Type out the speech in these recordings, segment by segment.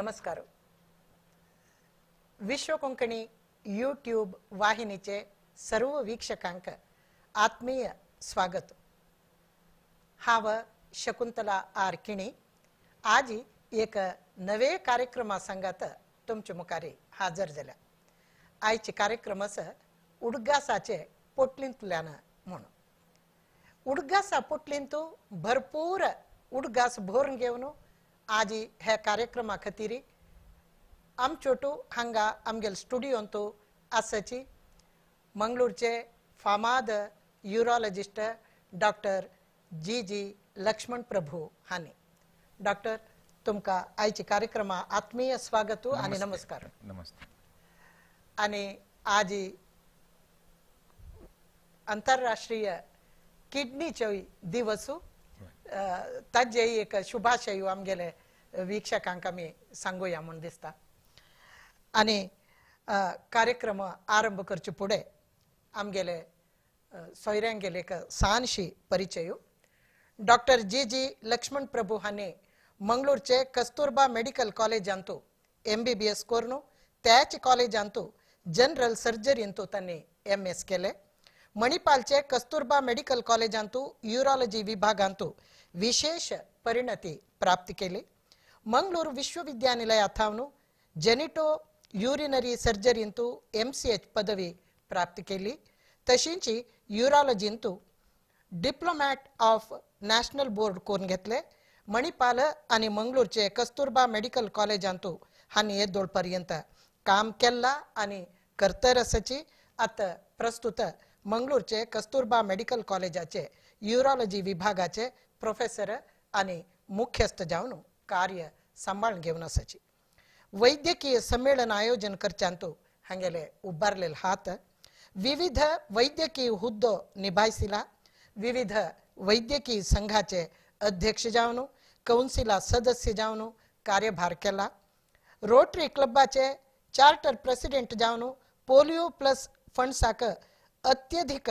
नमस्कार. विश्व कोंकणी यूट्यूब वाहिनीचे सर्व वीक्षकांक आत्मीय स्वागत. हांव शकुंतला are Kini आज एक नवे कार्यक्रमा सांगात तुमचे मुखार हाजर जाल्या. आयचे कार्यक्रम आसा उडगासाचे पोटलींतल्यान म्हणून. उडगासा पोटलींतू भरपूर उडगास भरून घेवन आज ह्या कार्यक्रमा खातीर आमचोटू हांगा आमगेल स्टुडियोंतू आसाची मंगळूरचे फामाद urologist doctor G G Laxman Prabhu हांणी. डॉक्टर, तुमकां आयचे कार्यक्रमा आत्मीय स्वागत आनी नमस्कार. नमस्ते. आनी आज आंतरराष्ट्रीय किडनीचो दिवस, ताजे एक शुभाशय आमगेले वीक्षकांक आमी सांगुया म्हूण दिसता. आनी कार्यक्रम आरंभ करचे फुडें आमगेले सोयऱ्यांगेले एक सानशी परिचय. Doctor G G Laxman Prabhu हांणी मंगळूरचे कस्तुरबा मेडिकल कॉलेजांतू MBBS करून त्याच कॉलेजांतू जनरल सर्जरींतू तांणी MS केले. मणिपालचे कस्तुरबा मेडिकल कॉलेजांतू युरोलॉजी विभागांतू विशेष परिणती प्राप्त केली. मंगळूर विश्वविद्यानिलयाथावन जेनिटो युरिनरी सर्जरींतू MCH पदवी प्राप्त केली. तशींच युरोलॉजींतू डिप्लोमॅट ऑफ नॅशनल बोर्ड करून घेतले. मणिपाल आनी मंगळूरचे कस्तुरबा मेडिकल कॉलेजांतू हांणी येदोळ पर्यंत काम केला आनी करतर आसाची. आतां प्रस्तुत मंगळूरचे कस्तुरबा मेडिकल कॉलेजाचे युरोलॉजी विभागाचे प्रोफेसर आनी मुख्यस्थ जावन कार्य सांबाळून घेवन आसाची. वैद्यकीय संमेलन आयोजन करच्यांतू हांगेले उबारलेले हात, विविध वैद्यकीय हुद्दो निभायसिला, विविध वैद्यकीय संघाचे अध्यक्ष जावन कौन्सिला सदस्य जावन कार्यभार केला. रोटरी क्लबाचे चार्टर प्रेसिडेंट जावन पोलिओ प्लस फंड्साक अत्यधिक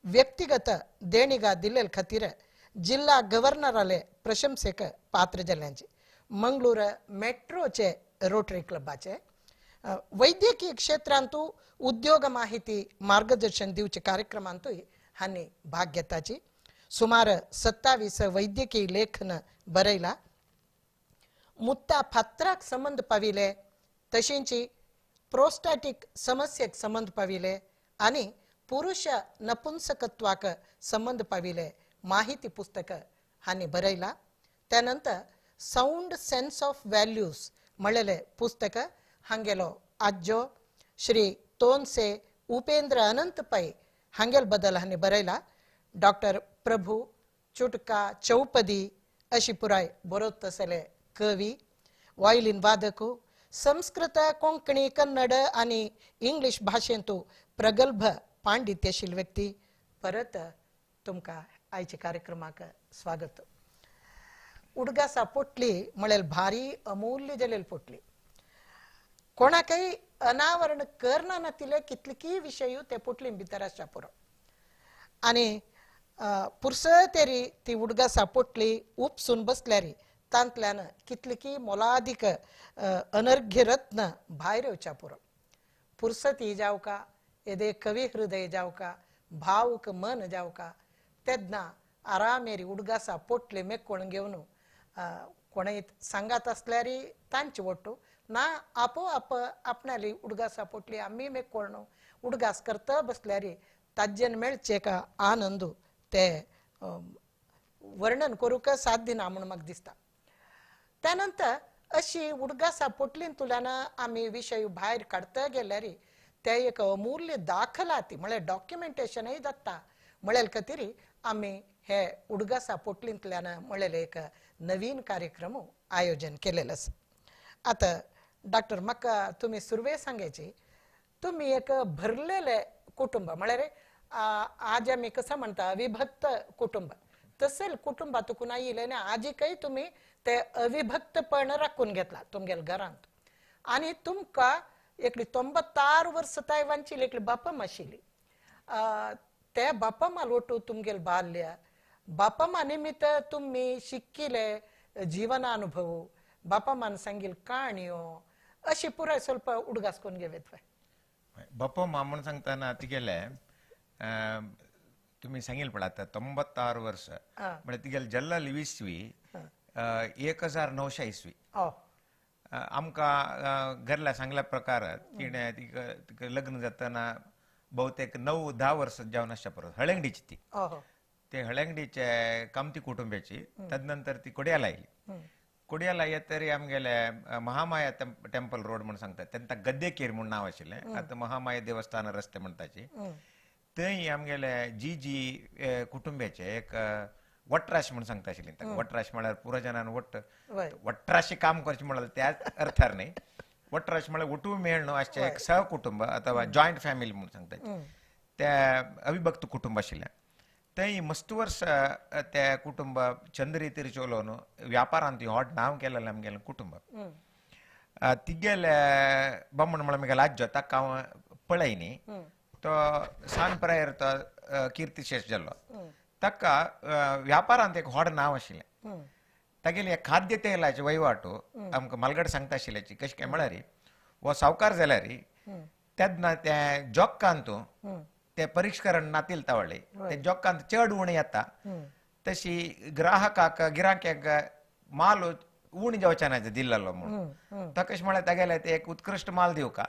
व्यक्तिगत देणिगा दिल्ले खातीर जिल्हा गव्हर्नराले प्रशंसेक पात्र जाल्यांचे. मंगळूर मेट्रोचे रोटरी क्लबाचे वैद्यकीय क्षेत्रांतू उद्योग माहिती मार्गदर्शन दिवचे कार्यक्रमांतूय हांणी भाग घेताची. सुमार 27 वैद्यकीय लेखन बरयला. मुत्ता फातराक संबंद पाविले, तशेंच प्रोस्टॅटीक समस्येक संबंद पाविले आनी पुरुष नपुंसकत्वाक संबंद पाविले माहिती पुस्तक हांणी बरयला. त्यानंतर साऊंड सेन्स ऑफ व्हॅल्यूज म्हणलेले पुस्तक हांगेलो आज्जो श्री तोनसे उपेंद्र अनंत पै हांगेल बदल हांणी बरयला. डॉक्टर प्रभू चुटका चौपदी अशी पुराय बरोत तसले कवी, वायलिन वादक, संस्कृत, कोंकणी, कन्नड आनी इंग्लीश भाशेंतू प्रगल्भ पांडित्यशील व्यक्ती. परत तुमकां आयच्या कार्यक्रमाक स्वागत. उडगासा पोटली म्हळ्यार भारी अमूल्य जालेली पोटली. कोणाकय अनावरण करना नातिले कितलीकी विशय ते पोटली भितर आसच्या पुरो. आनी पुरसतेरी ती उडगासा पोटली उपसून बसल्यारी तांतल्यान कितलीकी मोलादीक अनर्घ्य रत्न भायर येवच्या पुरो. पुरसती जावका, येदे कवी हृदय जावका, भावूक मन जावका, तेन्ना आरामेरी उडगासा पोटली मेकोण घेवन कोणय सांगात आसल्यारी तांचे वट्टू ना आपोआप आपणाली उडगासा पोटली आमी मेकोण उडगास करता बसल्यारी ताज्जेन मेळचे का आनंद ते वर्णन करूंक साध्य ना म्हूण म्हाका दिसता. त्यानंतर अशी उडगासा पोटलींतल्यान आमी विशय भायर काडता गेल्यारी ते एक अमूल्य दाखला ती म्हळ्यार डॉक्युमेंटेशनय जाता. म्हळ्यार खातीर आमी हे उडगासा पोटलींतल्यान म्हळ्यार एक नवीन कार्यक्रम आयोजन केलेलं आसा. आतां डॉक्टर, म्हाका तुमी सुरवे सांगायची, तुमी एक भरलेले कुटुंब म्हळ्यार आज आमी कसं म्हणटा अविभक्त कुटुंब, तसेल कुटुंबात तुकून आयिल्लें आनी आजीकय तुमी ते अविभक्तपण राखून घेतला तुमगेल्या घरांत. आनी तुमकां एकली 96 वर्सां ताय वांचिल्ली एकली बापम आशिल्ली. ते बापमा लोटू तुमगेल बाल्य, बापमा निमित्त तुमी शिकिल्ले जिवनानुभव, बापा मान सांगील काणयो अशी पुराय ಸ್ವಲ್ಪ उडगास करून घेवेत. बाप्पा मा म्हूण सांगतना तिगेले तुम्ही सांगील पळय आतां 96 वर्स म्हळ्यार तिगेले जल्लल इसवी 1900 इसवी. आमकां घरल्या सांगल्या प्रकार तिणें तिका लग्न जातना बहुतेक 9-10 वर्स जावन आसच्या परस हळंगडीची ती ते हळंगडीचे कामती कुटुंबाची. तदनंतर ती कोडियाला आयली. कोडियाला येत तरी आमगेले महामाया टेम्पल रोड म्हूण सांगतात तेन्ना गद्देकेर म्हूण नांव आशिल्लें, आतां महामाया देवस्थान रस्ते म्हणटाची. थंय आमगेले जी जी कुटुंबाचे एक वट्राश म्हूण सांगता आशिल्ली. वट्राश म्हळ्यार पुरजनान वट्ट वट्राशी काम करचें म्हळ्यार त्याच अर्थार न्ही, वट्राश म्हळ्यार वटू मेळ न्हू आसचें एक सहकुटुंब अथवा जॉयंट फॅमिली म्हूण सांगता त्या अविभक्त कुटुंब आशिल्लें. थंय मस्त वर्स त्या कुटुंब चंद्री तिरचोलोन व्यापारांत होट नांव केलेलें आमगेलें कुटुंब. तिगेले बामण म्हळ्यार म्हगेलो आज्जो ताका हांव पळय न्ही, तो सान प्रायर तो किर्तिशेष जाल्लो. ताका व्यापारांत एक व्हड नांव आशिल्लें. तागेले खाद्य तेलाचे वहिवाटू आमकां मालगड सांगता आशिल्ल्याची कशें काय म्हळ्यार हो सावकार जाल्यार तेन्ना तें जोक्कांत ते परिष्करण नातील तावळी ते जोक्कांत चड उणें येता तशी ग्राहकाक गिराक्याक माल उणें जावचें ना दिल्लो म्हणून ताका कशें म्हळ्यार तागेले ते एक उत्कृश्ट माल दिवका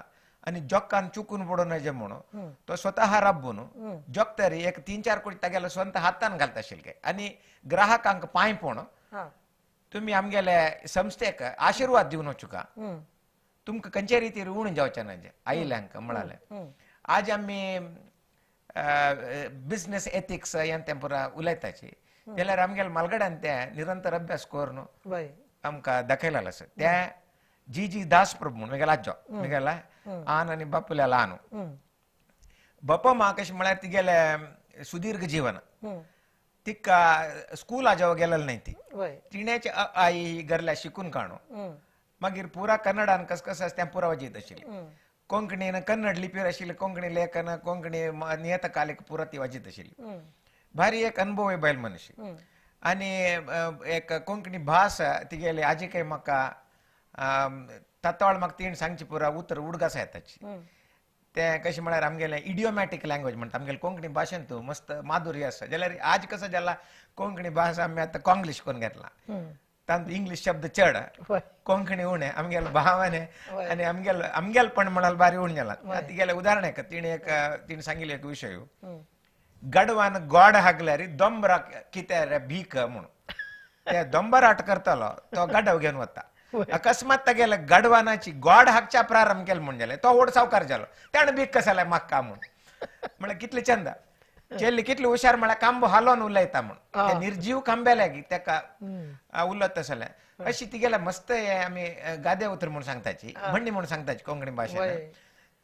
आनी जोक्कान चुकून पडूं नजे म्हणून तो स्वतः राबून जोक तरी एक 3-4 कोटी तागेले स्वतः हातान घालता आशिल्ले आनी ग्राहकांक पांय पोण तुमी आमगेले संस्थेक आशिर्वाद दिवन वचुका तुमकां खंयचे रितीर उणें जावचें ना आयिल्ल्यांक म्हळालें. आज आमी बिजनेस एथिक्स हें तें पुरा उलयताची जाल्यार आमगेले मालगड्यान तें निरंतर अभ्यास करून आमकां दाखयलेलें आसा. तें जी जी दास प्रभू म्हूण म्हगेलो आज्जो म्हगेला आन आनी बापुल्या ल्हान बापा मा कशें म्हळ्यार तिगेलें सुदीर्घ जीवन तिका स्कूला जेवा गेलेलें न्हय ती तिणेच आई घरल्या शिकून काणू मागीर पुरा कन्नडान कस कस आसा तें पुरा वाजयत आशिल्ली. कोंकणीन कन्नड लिपीर आशिल्ली कोंकणी लेखन कोंकणी नियतकालिक पुरा ती वाजयत आशिल्ली. भारी एक अनुभव बायल मनीस आनी एक कोंकणी भास तिगेली आजी काय म्हाका तत्वाळ म्हाका तिणें सांगची पुरा उतर उडगास येताची. तें कशें म्हळ्यार आमगेलें इडियोमॅटीक लँग्वेज म्हणटा आमगेले कोंकणी भाशेंत मस्त माधुर्य आसा. जाल्यार आज कसो जाला कोंकणी भास आमी आतां कोंग्लीश करून घेतला, तातूंत इंग्लीश शब्द चड कोंकणी उणें आमगेले भावाने आनी आमगेले आमगेलपण म्हळ्यार बारी उणें जालां. तिगेलें उदाहरण एक तिणें एक तिणें सांगिल्लें एक विशय गडवान गोड हागल्यार दोंबराक कितें रे भीक म्हणून ते दोंबराट करतालो तो गाडव घेवन वता. अकस्मात तागेले गडवानाची गोड हाकच्या प्रारंभ केलो म्हूण जालें तो व्हड सावकार जालो ताणें भीक कसाले म्हाका म्हूण म्हळ्यार कितले चंद चेल्ली कितले हुशार म्हळ्यार कांबो हालोवन उलयता म्हूण निर्जीव खांब्याले ताका उलयत आसलें. अशी तिगेले मस्त हे आमी गादे उतर म्हूण सांगताची म्हणणी म्हूण सांगताची कोंकणी भाशेन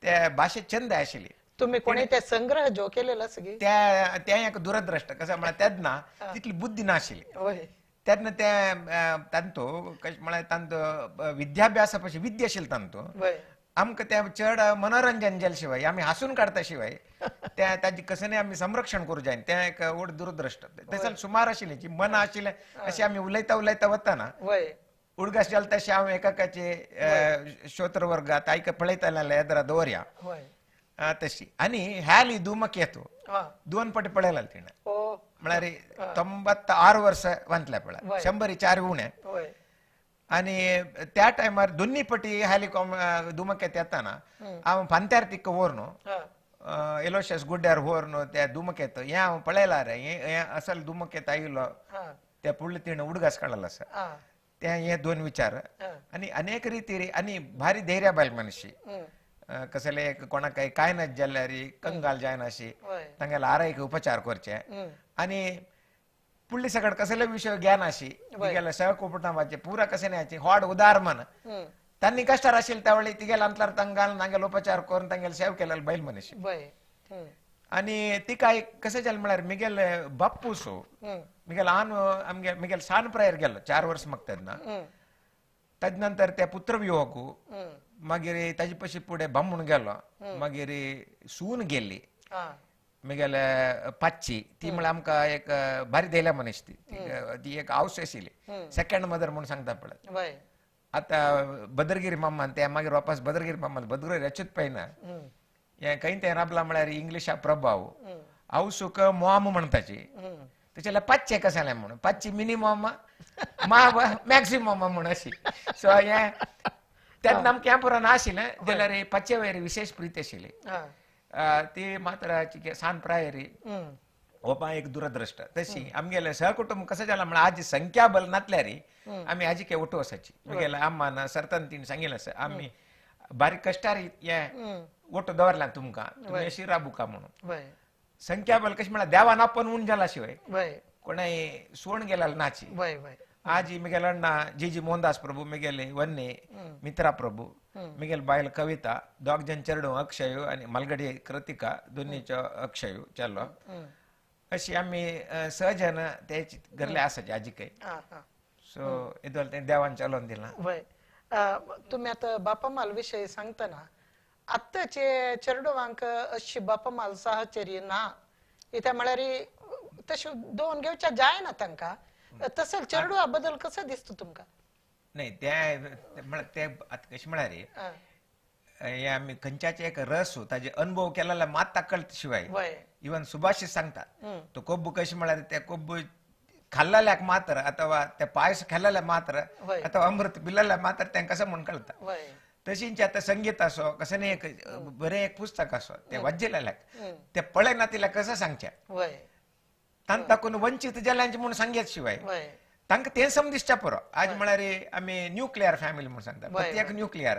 ते भाशे चंद आशिल्ली. तुम्ही कोणी ते संग्रह जो केलेला सगळी त्या त्या एक दूरदृष्ट कसं म्हळ्यार तेन्ना तितली बुद्धी नाशिल्ली तेन्ना ते तांतो कशें म्हळ्यार तांचो विद्याभ्यासा पशी विद्या आशिल्ली तांतो आमकां तें चड मनोरंजन जाले शिवाय आमी हांसून काडटा शिवाय त्या ताजें कसं आमी संरक्षण करूं जायना तें एक व्हड दूरदृष्ट. तशें सुमार आशिल्लें जी मनां आशिल्लें अशें आमी उलयता उलयता वतना उडगास जालें तशें हांव एकाकाचे श्रोत्र वर्गात आयक पळयतालें येदरा दवरया तशी. आनी हॅली धुमकेतू दोन पटी पळयला तिणें म्हळ्यार 96 वर्स वांतल्या पळय 104 उणें. आनी त्या टायमार दोन्ही पटी हॅली धुमकेत येताना हांव फांत्यार तिका व्हर न्हू एलोशियस गुड्ड्यार व्हर न्हू त्या धुमकेत हें हांव पळयला रे हें असल धुमकेत आयिल्लो त्या फुडले तिणें उडगास काडलेलो आसा ते हे दोन विचार. आनी अनेक रितीर आनी भारी धैर्या बायल मनीशी कसले कोणाक काय ना जाल्यार कंगाल जायना अशी तांगेले आरोग्य उपचार करचे आनी पुडली सगळ कसले विशय ज्ञान अशी तिगेले सहकुटुंबाचे पुरा कशें न्यायचे व्हड उदार मन तांणी कश्टार आशिल्ले त्या वेळी तिगेले अंतलार तांकां तांगेले उपचार करून तांगेले सेव केलेले बैल मनीस. आनी तिका कशें जालें म्हळ्यार मिगेले बाप्पूसो मिगेले आन आमगे मिगेले सान प्रायर गेलो 4 वर्स म्हाका तेन्ना. ताजे नंतर त्या पुत्रविवाहू मागीर ताजे पशी फुडें बामूण गेलो मागीर सून गेली मिगेले पाचची ती म्हळ्यार आमकां एक भारी धैल्या मनीस ती ती एक हावस आशिल्ली सेकंड मदर म्हूण सांगता पळय. आतां बदरगिरी मामान ते मागीर वापस बदरगिरी मामान बदरगिरी अच्युत पैना हें खंय तें राबला म्हळ्यार इंग्लिशा प्रभाव हांव सुख मॉम म्हणटाची तेच्या जाल्यार पाचशे कशें जालें म्हणून पाचशी मिनिमम मा मॅक्सिमम म्हूण अशी सो हें तेन्ना आमकां हें पुरो नाशिल्लें जाल्यार पाचशे वयर विशेश प्रीती आशिल्ली ती मात्र सान प्रायरी हो एक दूरदृष्ट तशी आमगेले सहकुटुंब कसं जालां म्हळ्यार आज संख्या बल नातल्यार आमी आजी काय ओटू आसाची म्हगेल्या अम्मान सरतान तिणें सांगिल्लें आसा आमी बारीक कश्टार हे ओटो दवरला तुमकां तुमी अशी राबुका म्हणून संख्या बल कशें म्हळ्यार देवान आपण उण जाला शिवाय कोणाय सोण गेला नाची आजी म्हगेले अण्णा जी जी मोहनदास प्रभू म्हगेले वन्ने मित्रा प्रभू म्हगेले बायल कविता दोग जण चेडूं अक्षय आनी मालगडी कृतिका दोनीचो अक्षय चलो अशी आमी सहजन ते घरले आसाचे आजी काय सो येदोळ तें देवान चलोवन दिलां. वय तुमी आतां बापामाल विशय सांगतना आत्ताचे चेडवांक अशी बापामाल साहचर्य ना इत्या म्हळ्यार तशें दोन घेवच्या जायना तांकां तसं चेडवा बदल कसं दिसता तुमकां? नाही ते म्हळ्यार ते आतां कशें म्हळ्यार हे आमी खंयच्याचे एक रस ताजे अनुभव केलेला मात कळत शिवाय इवन सुभाषित सांगतात तो कोब्बू कशें म्हळ्यार ते कोब्बू खाल्ल्याक मात्र अथवा ते पायस खाल्ल्याक मात्र अथवा अमृत पिल्ल्याक मात्र तांकां कसं म्हूण कळटा. तशींच आतां संगीत असो कसं न्ही एक बरें एक पुस्तक असो ते वाज्जिल्ल्याक ते पळयना तिला कसं सांगचें तांकां ताकून वंचीत जाल्यांचे म्हूण सांगत शिवाय तांकां तें समदिसच्या पुरो. आज म्हळ्यार आमी न्युक्लियर फॅमिली म्हूण सांगता प्रत्येक न्युक्लियर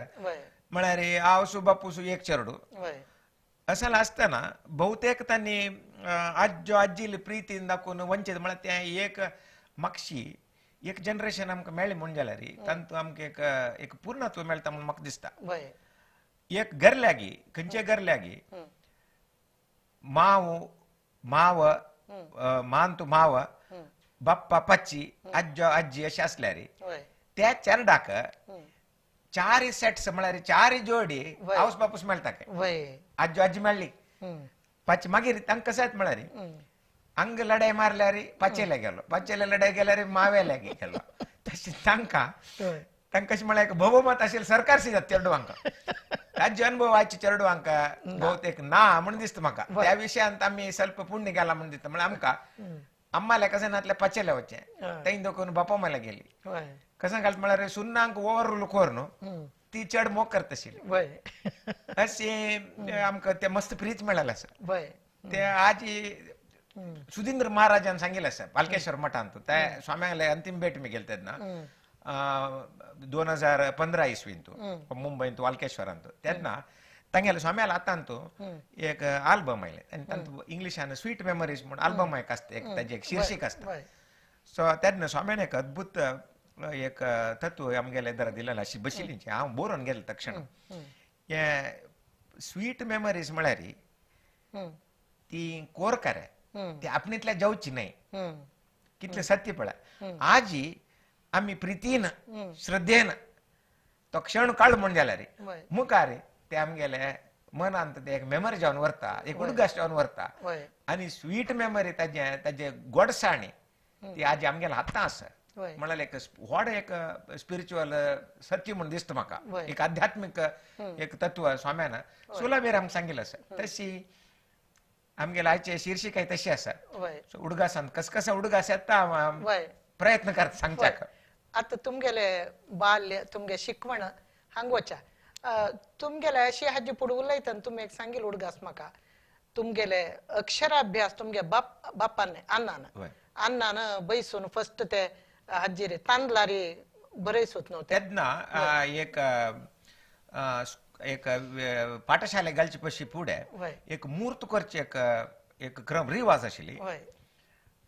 म्हळ्यार आवसू बापूसू एक चेडू असेल आसतना बहुतेक तांणी आज्जो आज्जीली प्रितीन दाखोवन वंचीत म्हळ्यार तें एक मागशी एक जनरेशन आमकां मेळ्ळें म्हूण जाल्यार तातूंत आमकां एक एक पूर्णत्व मेळटा म्हूण म्हाका दिसता. एक गरल्यागी खंयचे गरल्यागी माव माव मान तू माव बाप्पा पाची आज्जो आज्जी अशें आसल्यार त्या चेरडाक चार सेट्स म्हळ्यार चार जोडी आवस बापूस मेळटा काय आज्जो आजी मेळ्ळी पाची मागीर तांकां कशें जाता म्हळ्यार अंग लढाई मारल्यार पाचेले गेलो पाचेले लढाई गेल्यार मावेले गेलो तशें तांकां तांकां कशें म्हळ्यार भोवमत आशिल्लें सरकार सी जाता चेडवांक ताजे अनुभव आयचे चेडवांक बहुतेक ना म्हूण दिसता म्हाका. त्या विशयांत आमी स्वल्प पुण्य गेला म्हूण दिसता. म्हळ्यार आमकां अम्माले कशें नातले पाचेले वचचें थंय दखून बापा माल्या गेली कसं घालता म्हळ्यार सुन्नांक ओवर लुकोर न्हू ती चड मोग करता आशिल्ली अशें आमकां तें मस्त प्रीत मेळ्ळेलें आसा. ते आजी सुधींद्र महाराजान सांगिल्लें आसा पालकेश्वर मठांत त्या स्वाम्यांले अंतीम भेट मी गेले तेन्ना 2015 इसवींत मुंबयंत वालकेश्वरांत तेन्ना तांगेले स्वाम्याला हातांत एक आल्बम आयलें आनी तातूंत इंग्लिशान स्वीट मेमरीज म्हूण आल्बम एक आसता एक ताजें एक शीर्षिक आसता. सो तेन्ना स्वाम्यान एक अद्भुत एक तत्व आमगेले दर दिलेलें अशी बशिल्ली हांव बरोवन गेलें तक्षण हें स्वीट मेमरीज म्हळ्यार ती कोरकार ती आपणेंतल्या जावची न्हय कितलें सत्य पळय. आजी आमी प्रितीन श्रद्धेन तो क्षण काळ म्हूण जाल्यार मुखार ते आमगेले मनांत ते एक मेमरी जावन व्हरता एक उडगास जावन व्हरता आनी स्वीट मेमरी ताजे ताजे गोडसाणी ती आजी आमगेल्या हातां आसा. म्हळ्यार एक व्हड एक स्पिरिच्युअल सत्य म्हूण दिसता म्हाका एक आध्यात्मीक एक तत्व स्वाम्यान सुलाबेर आमकां सांगिल्लें आसा. तशी आमगेले आयचे शीर्षिकाय तशी आसा. उडगासान कस कसा उडगास येता प्रयत्न करता सांगच्याक. आतां तुमगेले बाल्य तुमगे शिकवण हांगोच्या तुमगेले अशी हाजे फुडें उलयतना तुमी एक सांगील उडगास म्हाका तुमगेले अक्षराभ्यास तुमगे बापान अण्णान अण्णान बैसून फस्ट ते हाजेर तांदळारी बरयसूत न्हू तेन्ना एक एक पाठशाले घालचे पशी फुडें एक मूर्त करचे एक एक क्रम रिवाज आशिल्ली.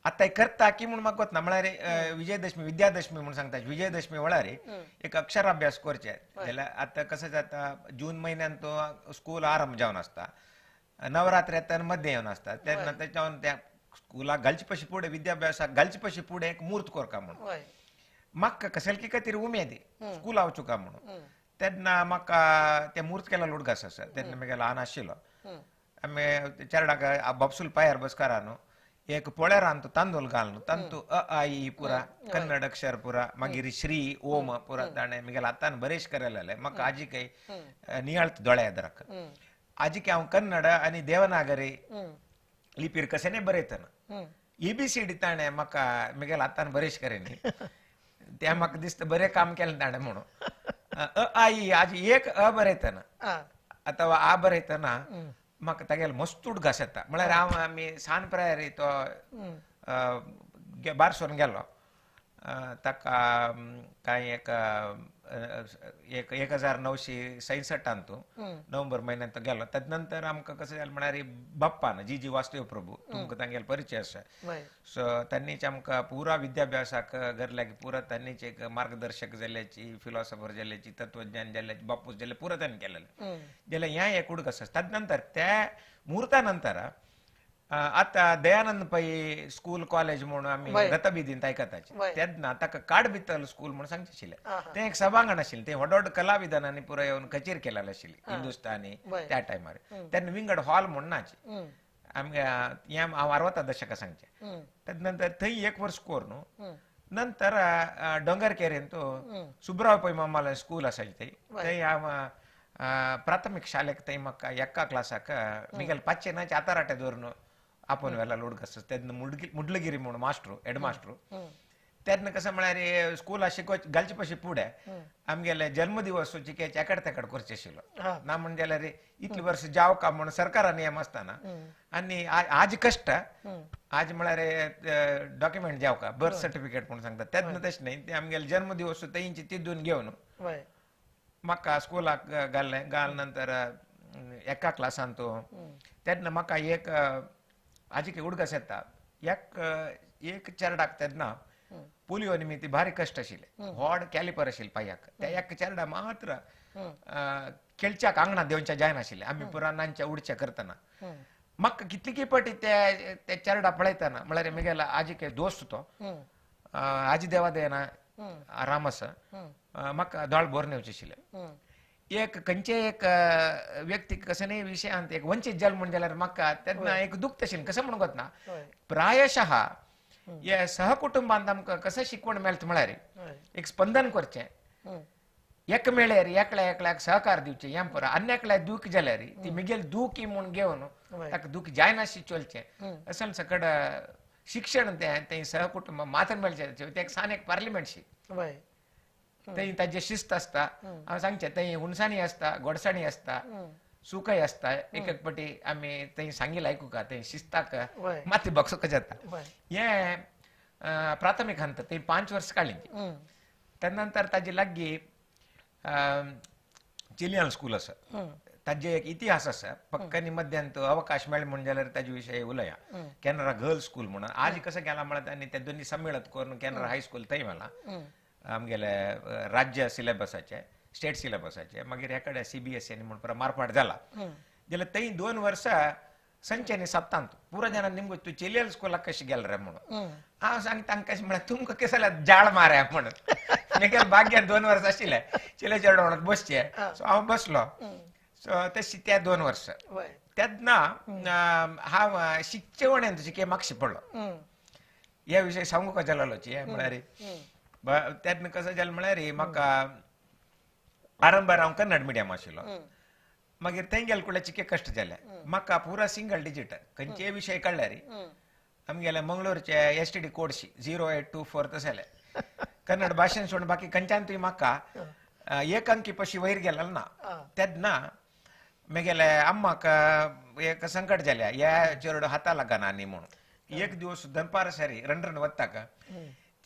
आतां करता की म्हूण म्हाका वतना म्हळ्यार विजयदशमी विद्यादशमी म्हूण सांगता विजयदशमी वेळार एक अक्षराभ्यास करचे जाल्यार आतां कसं जाता जून म्हयन्यान तो स्कूल आरंभ जावन आसता नवरात्र येता मध्यें येवन आसता तेन्ना तेच्यावन त्या स्कुलाक घालचे पशी फुडें विद्याभ्यासाक घालचे पशी फुडें एक मूर्त करका म्हणून म्हाका कसली खातीर उमेद स्कुला वचूका म्हणून तेन्ना म्हाका ते मूर्त केला उडगास आसा तेन्ना मागीर ल्हान आशिल्लो आमी चेरडाक बापसूल पांयार बसकारा न्हू एक पोळेरान तो तांदूळ घालून तांतू अ आ इ पुरा कन्नड अक्षर पुरा मागीर श्री ओम पुरा ताणें मिगेल्या हातान बरेश केलेलें म्हाका आजी काही नियाळत दोळ्या येदराक आजी हांव कन्नड आनी देवनागरी लिपीर कशें बरयतना एबीसीडी ताणें म्हाका मिगेल्या हातान बरेश करेनी तें म्हाका दिसता बरें काम केलें ताणें म्हणून अ आ इ आजी एक अ बरयतना अथवा आ बरयतना म्हाका तागेलो मस्त उडगास येता. म्हळ्यार हांव आमी सान प्रायर तो बारसोन गेलो ताका कांय एक 1966 तूं नोव्हेंबर म्हयन्यांत तो गेलो. तेज नंतर आमकां कशें जालें म्हळ्यार बाप्पान जी जी वासुदेव प्रभू तुमकां तांगेलो परिचय आसा सो तांणीच आमकां पुरा विद्याभ्यासाक गरल्याक पुरा तांणीच एक मार्गदर्शक जाल्ल्याची फिलॉसॉफर जाल्ल्याची तत्वज्ञान जाल्ल्याची बापूस जाल्ले पुरा तांणी केलेलें जाल्यार हें एक उडगास आसा. तेज नंतर त्या मुहूर्ता नंतर आतां दयानंद पै स्कूल कॉलेज म्हणून आमी रतबिदींत आयकताचे तेन्ना ताका काडबितल स्कूल म्हणून सांगचें आशिल्लें. तें एक सभांगण आशिल्लें तें व्हड व्हड कलाविधानांनी पुरो येवन कचेरी केलेलें आशिल्ली हिंदुस्तानी त्या टायमार. तेन्ना विंगड हॉल म्हूण नाचे आमगे हें हांव अर्वता दशकां सांगचें. तेज नंतर थंय एक वर्स करून नंतर डोंगर केरेन तो सुब्राव पै मामालें स्कूल आसा थंय थंय हांव प्राथमीक शाळेक थंय म्हाका एका क्लासाक मिगेले पांचशे नाचे आताराटे दवरून आपोवन व्हेला उडगास. तेन्ना मुडलगिरी म्हणून मास्टर हेड मास्टर तेन्ना कशें म्हळ्यार स्कुला शिकोवचे घालचे पशी फुडें आमगेले जल्मदिवस चिकेचे एकाड तेकाड करचे आशिल्लो ना म्हण जाल्यार इतले वर्स जावका म्हूण सरकारा नियम आसतना आनी आज कश्ट आज म्हळ्यार डॉक्युमेंट जावका बर्थ सर्टिफिकेट म्हूण सांगता तेन्ना तशें न्ही ते आमगेले जल्मदिवस तेंची तितून घेवन म्हाका स्कुलाक घाल्लें. घाल नंतर एका क्लासान तो तेन्ना म्हाका एक आजी उडगास येता एक एक चेरडाक तेन्ना पोलियो निमित्त भारी कश्ट आशिल्ले व्हड कॅलिपर आशिल्ले पांयाक त्या एक चेरडा मात्र खेळच्याक आंगणात देंवच्या जायनाशिल्ले आमी पुरा नांच्या उडच्या करतना म्हाका कितली पटी ते चेरडा पळयतना म्हळ्यार म्हगेलो आजी दोस्त तो आजी देवा देना राम आसा म्हाका दोळ भरून येवचें आशिल्लें. एक खंयचे एक व्यक्ती कसलेय विशयांत एक वंचीत जाल म्हूण जाल्यार म्हाका तेन्ना एक दुख्ख आशिल्लें कशें म्हणूंक वतना प्रायशः हे सहकुटुंबांत आमकां कशें शिकवण मेळटा म्हळ्यार एक स्पंदन करचें एक मेळ्यार एकल्या एकल्याक सहकार दिवचें हें पुरो आनी एकल्याक दूख जाल्यार ती म्हगेली दूख म्हूण घेवन ताका दूख जायनाशी चलचें अशें सकड शिक्षण तें तें सहकुटुंब मात्र मेळचें तें एक सान एक पार्लिमेंटशी थंय ताजे शिस्त आसता हांव सांगचें थंय हुनसाणी आसता गोडसाणी आसता सुखय आसता एक एक पटी आमी थंय सांगिल्लें आयकुका थंय शिस्ताक माती बक्षूक जाता. हें प्राथमीक हंत थंय 5 वर्सां काडलीं. तेज नंतर ताजे लागीं चिलियन स्कूल आसा ताजे एक इतिहास आसा पक्कानी मध्यांत अवकाश मेळ्ळे म्हूण जाल्यार ताजे विशय उलया. केनरा गर्ल्स स्कूल म्हणून आज कसं गेला म्हळ्यार आनी ते दोनी सम्मेळत करून केनरा हायस्कूल थंय व्हेलां आमगेले राज्य सिलेबसाचे स्टेट सिलेबसाचे मागीर ह्या कडेन सीबीएसई म्हूण पुरो मारपाट जाला जाल्यार थंय 2 वर्सां संच्यानी सप्तांत पुरो जाणां निमगो तूं चेलियल स्कुलाक कशें गेलो रे म्हणून हांव सांगता तांकां कशें म्हळ्यार तुमकां कशें जाल्यार जाळ मारया म्हणून म्हगेले भाग्यान 2 वर्सां आशिल्लें चेले चेडो म्हणत बसचें सो हांव बसलो. सो तशी त्या 2 वर्सां तेन्ना हांव शिक्षवणेन तुजी मागशी पडलो ह्या विशय सांगूंक जालोची हें म्हळ्यार तेन्ना कसं जालें म्हळ्यार म्हाका आरंभार हांव कन्नड मिडियम आशिल्लो मागीर थंय गेले कुडल्या चिके कश्ट जाले म्हाका पुरा सिंगल डिजीट खंयचेय विशय काडल्यार आमगेले मंगळूरचे एसटीडी कोडशी 0824 तशें जालें कन्नड भाशेन सोडून बाकी खंयच्यान तुवें म्हाका एक अंकी पशी वयर गेलेलो ना. तेन्ना म्हगेले अम्माक एक संकट जालें ह्या चेरडो हाता लागना न्ही म्हणून एक दिवस दनपार सारी रणरण वताक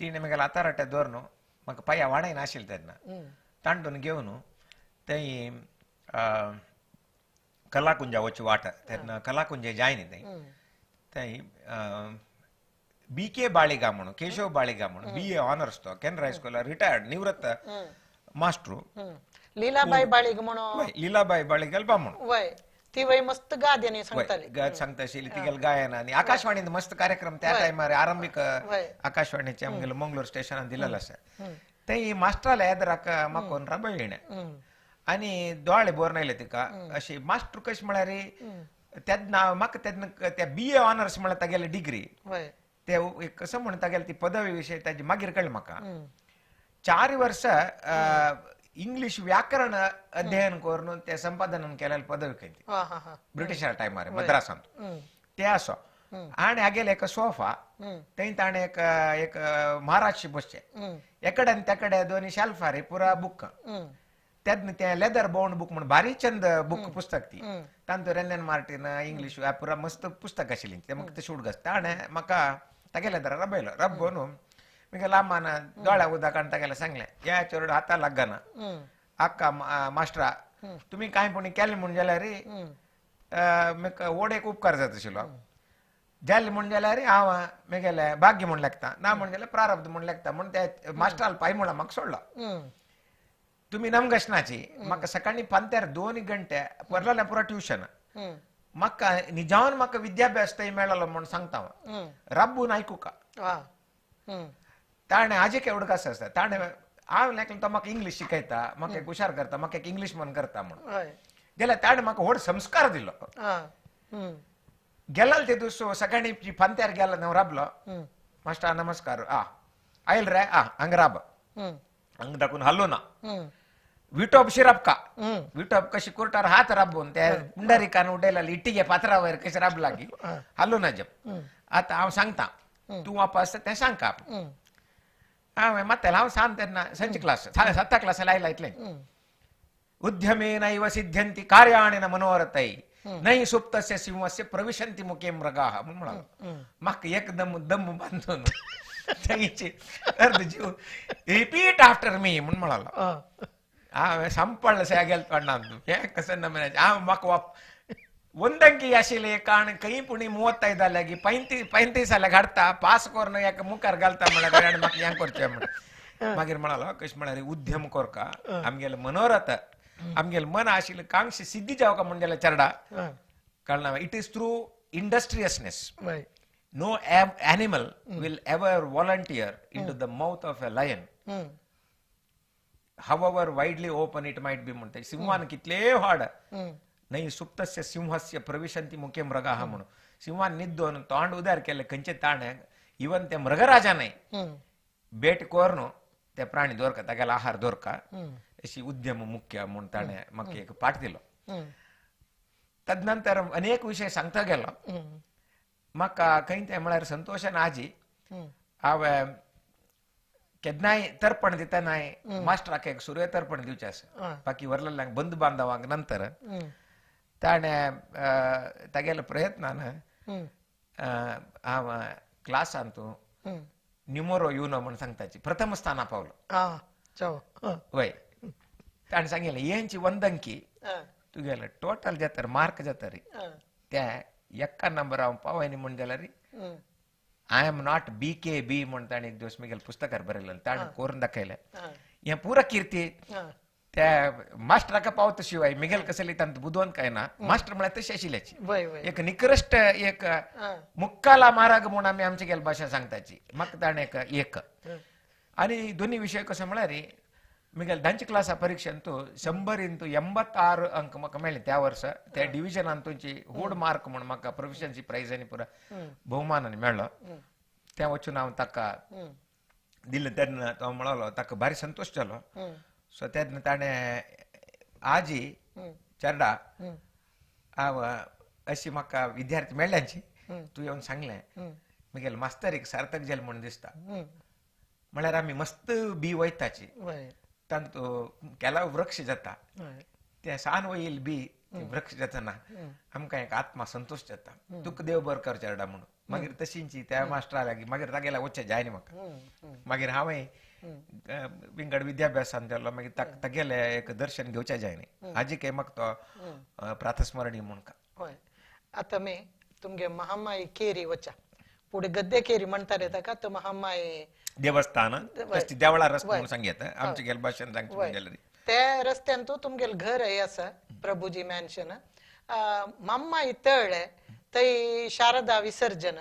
तिणें म्हगेल्या हाताराटे दवरून म्हाका पांया वाणय नाशिल्लें तेन्ना तांडून घेवन थंय कलाकुंजा वचची वाट तेन्ना कलाकुंजे जायनी थंय थंय बी के बाळिगा म्हणून केशव बाळिगा म्हणून बी ए ऑनर्स तो केनरा हायस्कुला रिटायर्ड निवृत्त मास्टर लीलाबाई बाळिग म्हणून लीलाबाई बाळिग म्हणून ती वय मस्त गाद्याने सांगताली गाद सांगता आशिल्ली तिगेले गायन आनी आकाशवाणीन मस्त कार्यक्रम त्या टायमार आरंभीक आकाशवाणीचे आमगेले मंगळूर स्टेशनान दिलेलो आसा थंय मास्टराल्या येदराक म्हाका राबयलें आनी दोळे भरून आयले तिका अशी मास्टर कशें म्हळ्यार तेन्ना म्हाका तेन्ना त्या बी ए ऑनर्स म्हळ्यार तागेले डिग्री ते कसो म्हण तागेले ती पदवी विशय ताजी मागीर कळ्ळें म्हाका. 4 वर्सां इंग्लीश व्याकरण अध्ययन करून ते संपादन केलेले पदवी खंय ती ब्रिटिशा टायमार मद्रासांत ते आसो. आनी हागेले एक सोफा थंय ताणें एक एक महाराजशी बसचे एकडे आनी तेकडे दोनी शेल्फार पुरा बुक तेन्ना ते लेदर बाउंड बुक म्हण भारी चंद बुक पुस्तक ती तांतूर एन एन मार्टीन इंग्लीश पुरा मस्त पुस्तक आशिल्लीं ते म्हाका तशें उडगास. ताणें म्हाका तागेल्या दारा रबयलो रब्बो न्हू मागीर लांबान दोळ्या उदक आनी तागेलें सांगलें ह्या चेडो हाता लागना आक्का मास्टरा तुमी कांय पूण केलें म्हूण जाल्यार म्हाका व्हड एक उपकार जाता आशिल्लो जालें म्हूण जाल्यार हांव म्हगेलें भाग्य म्हूण लेखता ना म्हूण जाल्यार प्रारब्ध म्हूण लेखता म्हूण ते मास्टरान पांय म्हळ्यार म्हाका सोडलो. तुमी नमगशनाची म्हाका सकाळीं पांत्यार 2 घंटे परलें पुरा ट्युशन म्हाका निजावन म्हाका विद्याभ्यास थंय मेळलो म्हूण सांगता हांव राबून आयकुका. ताणें आजे उडगास आसता ताणें हांव लेखलें तो म्हाका इंग्लीश शिकयता म्हाका एक हुशार करता म्हाका एक इंग्लीश म्हण करता म्हूण गेल्यार ताणें म्हाका व्हड संस्कार दिलो. गेलाल ते दुसरो सकाळीं फांत्यार गेला हांव राबलो मास्टर नमस्कार आ आयल रे आ हांगा राब हांगा दाखोवन हालो ना विटोप शिरपका विटोप कशी कुर्टार हात राबून त्या पुंडरिकान उडयला इटिगे पात्रा वयर कशें राबला की हालो ना जप. आतां हांव सांगता तूं वापस तें सांगका हांवें मात्तेल हांव सांग तेन्ना संच क्लास 7 क्लासाक आयला इतलें. उद्यमेनैव सिद्ध्यन्ति कार्याणि न मनोरथै नै सुप्तस्य सिंहस्य प्रविशन्ति मुखे मृगाः म्हूण म्हळालो. म्हाका एकदम दम बांदून थंयची अर्द जीव रिपीट आफ्टर मी म्हूण म्हळालो. हांवें सांपडलें सगळ्या गेलें तोंडान हें कसं नमुन्याचें हांव म्हाका ಒಂದಂಕಿ आशिल्ले कारण खंय पुणी 35 आल्यागी 35 आल्याक हाडटा पास करून एका मुखार घालता म्हळ्यार आनी म्हाका हें करचें म्हण. मागीर म्हणालो कशें म्हळ्यार उद्यम करका आमगेलें मनोरथ आमगेलें मन आशिल्लें कांक्षी सिद्धी जावका म्हण जाल्यार चेरडा कळना it is through industriousness. No animal will ever volunteer into the mouth of a lion however widely open it might be म्हणटा. सिंहान कितलें व्हड नाही सुप्तस्य सिंहस्य प्रविशंती मुखे मृगाः म्हणून सिंहान निद्दोन तोंड उदार केलें खंयचे ताणें इवन ते मृगराजा न्हय भेट करून ते प्राणी दवरका तागेलो आहार दवरका अशी उद्यम मुख्य म्हूण ताणें म्हाका एक पाठ दिलो. तदनंतर अनेक विशय सांगता गेलो म्हाका खंय तें म्हळ्यार संतोशान आजी हांवें केन्नाय तर्पण दितनाय मास्टराक एक सुरवे तर्पण दिवचें आसा बाकी व्हरलेल्यांक बंधू बांधवांक नंतर ताणें तागेल्या प्रयत्नान हांव क्लासांत न्युमोरो युनो म्हण सांगताची प्रथम स्थाना पावलो. वय ताणें सांगिल्लें हेंची वंदंकी तुगेलें टोटल जाता मार्क जाता रे त्या एका नंबर हांव पावयनी म्हण जाल्यार I am not B K B म्हण ताणें एक दिवस म्हगेल्या पुस्तकार बरयलें ताणें करून दाखयलें. हें पुरा किर्ती त्या मास्टराक पावता शिवाय मिगेल कसली तांत बुदवंत काय ना मास्टर म्हळ्यार तशें आशिल्ल्याची एक निकृश्ट एक मुक्काला माराग म्हूण आमी आमचे गेल भाशा सांगताची म्हाका ताणें एक एक आनी दोनी विशय कसो म्हळ्यार मिगेल 10च्या क्लासा परिक्षेंत 100 86 अंक म्हाका मेळ्ळे त्या वर्सा त्या डिविजनान तुमची व्हड मार्क म्हूण म्हाका प्रोफिशन्सी प्रायज आनी पुरा भोवमान मेळ्ळो. तें वचून हांव ताका दिलें तेन्ना तो म्हळालो ताका भारी संतोश जालो. सो तेन्ना ताणें आजी चेरडा हांव अशी म्हाका विद्यार्थी मेळ्ळ्यांची तूं येवन सांगलें म्हगेलें मास्तरीक सार्थक जालें म्हूण दिसता म्हळ्यार आमी मस्त बी वयताची तांतू केला वृक्ष जाता ते सान वयल बी वृक्ष जातना आमकां एक आत्मा संतोश जाता तुका देव बरो कर चेरडा म्हणून. मागीर तशींची त्या मास्टरा लागीं मागीर तागेल्या वचचें जायना म्हाका. मागीर हांवें विंगड विद्याभ्यासान जालो मागीर तागेलें एक दर्शन घेवचें जायना आजी काय म्हाका तो प्रातस्मरणीय म्हूण. हय आतां मी तुमगे महामाई केरी वचा पुढे गद्दे केरी म्हणटा रे ताका तो महामाई देवस्थान देवळा रस्तो म्हणून सांगता आमचे गेल भाशेन सांगचें जाल्यार त्या रस्त्यान तूं तुमगेलें घर हें आसा प्रभुजी मॅन्शन माम्माई तळ्ळे थंय शारदा विसर्जन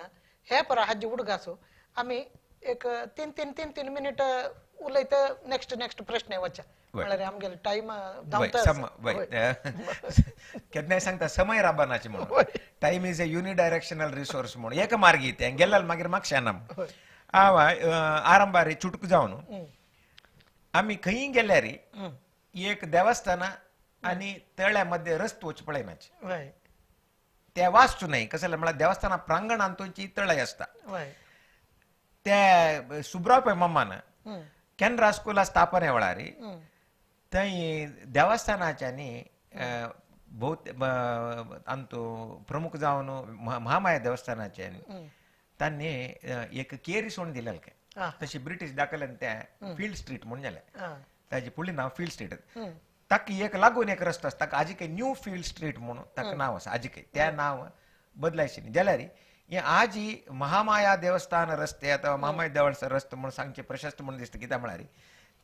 हे परा हाजी उडगासो आमी एक 3-3 मिनिट उलयता नेक्स्ट नेक्स्ट प्रश्न वच्चा म्हळ्यार आमगेले टायम धांवता. केन्नाय सांगता समय राबनाची म्हणून time is a unidirectional resource म्हणून एक मार्गी तें गेल्यार मागीर मागशेना. आरंभारी चुटक जावन आमी खंय गेल्यार एक देवस्थाना आनी तळ्या मध्ये रस्तो वच पळयनाची ते वाचू न्हय कसं म्हळ्यार देवस्थाना प्रांगणांत तुमची तळाय आसता. ते सुब्राव पै मम्मान केनरा स्कुला स्थापने वेळार थंय देवस्थानाच्यानी भोवते अंतू प्रमुख जावन महामाया देवस्थानाचे तांणी एक केरी सोडून दिलेले काय तशी ब्रिटीश दाखयल्यान ते फील्ड स्ट्रीट म्हणून जालें ताजे फुडलें नांव फील्ड स्ट्रीट. ताका एक लागून एक रस्तो आसा ताका आजी न्यू फील्ड स्ट्रीट म्हणून ताका नांव आसा आजी त्या नांव बदलायचें न्ही जाल्यार हे आजी महामाया देवस्थान रस्ते अथवा महामाया देवस्थान रस्तो म्हणून सांगचे प्रशस्त म्हणून दिसता कित्याक म्हळ्यार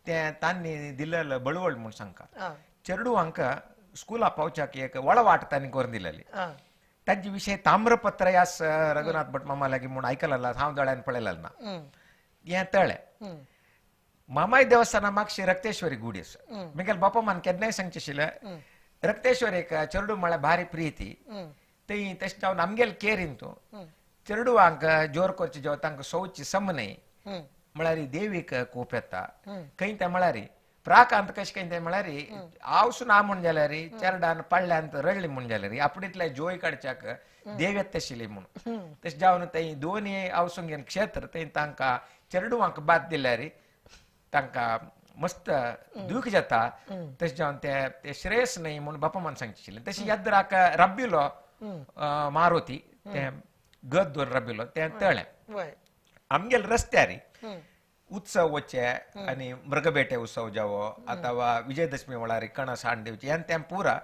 ते तांणी दिलेलो बळवळ म्हणून सांगका चेडवांक स्कुला पावच्याक एक वळवाट तांणी करून दिलेली. तांचे विशय ताम्रपत्र यास रघुनाथ भट मामा लागीं म्हूण आयकलें हांव दोळ्यान पळयलें ना. हें तळें मामाय देवस्थाना मागशी रक्तेश्वरी गुडी आसा. मागीर बापा मान केन्नाय सांगचें आशिल्लें रक्तेश्वरीक चेडू म्हळ्यार भारी प्रिती थंय तशें जावन आमगेले केरीन तूं चेडवांक जोर करचे जेवा तांकां सोवची सम न्हय म्हळ्यार देवीक कोप येता खंय तें म्हळ्यार प्राकांत कशें खंय तें म्हळ्यार हांवस ना म्हूण जाल्यार चेरडान पडल्यान रडली म्हूण जाल्यार आपणेंतल्या जोय काडच्याक देव येता आशिल्ली म्हणून तशें जावन थंय दोनूय हांवसून क्षेत्र थंय तांकां चेडवांक बाद दिल्यार तांकां मस्त दूख जाता तशें जावन ते श्रेयस न्हय म्हूण बापा मान सांगचें आशिल्लें. तशें याद्राक राबिलो मारुती तें गद दवर राबिलो तें तळें आमगेले रस्त्यार उत्सव वचे आनी मृगबेटे उत्सव जावो अथवा विजयदशमी वेळार कणस हाडून दिवचे हें तें पुरा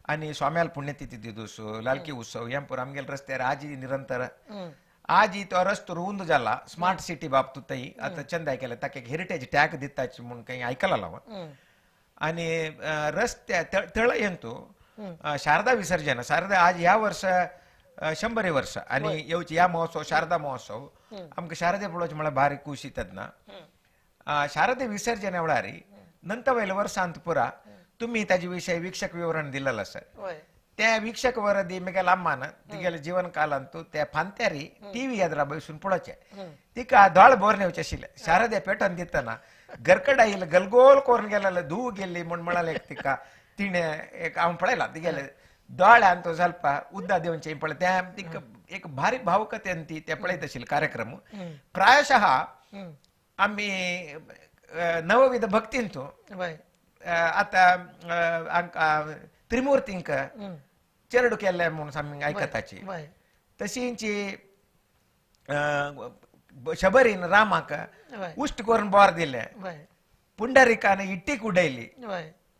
आनी स्वाम्याल पुण्यतिथी दिवस लालकी उत्सव हें पुरा आमगेले रस्त्यार आजी निरंतर आजी तो रस्तो रुंद जाला स्मार्ट सिटी बाबतूत थंय आतां चंदाय केलें ताका एक हेरिटेज टॅग दिताची म्हूण खंय आयकलां हांव. आनी रस्त्या तळयंतू शारदा विसर्जन शारदा आज ह्या वर्सा 100 वर्स आनी येवची ह्या महोत्सव शारदा महोत्सव आमकां शारदे पळोवचें म्हळ्यार भारी खुशी तेन्ना शारदे विसर्जन वेळार नंतर वयल्या वर्सांत पुरा तुमी ताजे विशय वीक्षक विवरण दिलेलें आसा त्या वीक्षक वरदी मिगेल अम्मान तिगेले जीवन कालांतू त्या फांत्यारी टीव्ही एदरा बसून पळोवचें तिका दोळ बोर नेवचें आशिल्लें शारदे पेटोवन दितना गरकड आयिल्लें गलगोल करून गेलेलें धूव गेल्ली म्हूण म्हणालें तिका तिणें एक हांव पळयलां तिगेले दोळ्यान तो ಸ್ವಲ್ಪ उद्दा दिवचें पळय त्या तिका एक भारी भावुकतेन ती ते पळयत आशिल्ले कार्यक्रम. प्रायशः आमी नवविध भक्तींतू आतां आमकां त्रिमुर्तींक चेरडू केल्ले म्हूण आमी आयकताची तशींची शबरीन रामाक उश्ट करून बोर दिलें पुंडरिकान इट्टीक उडयली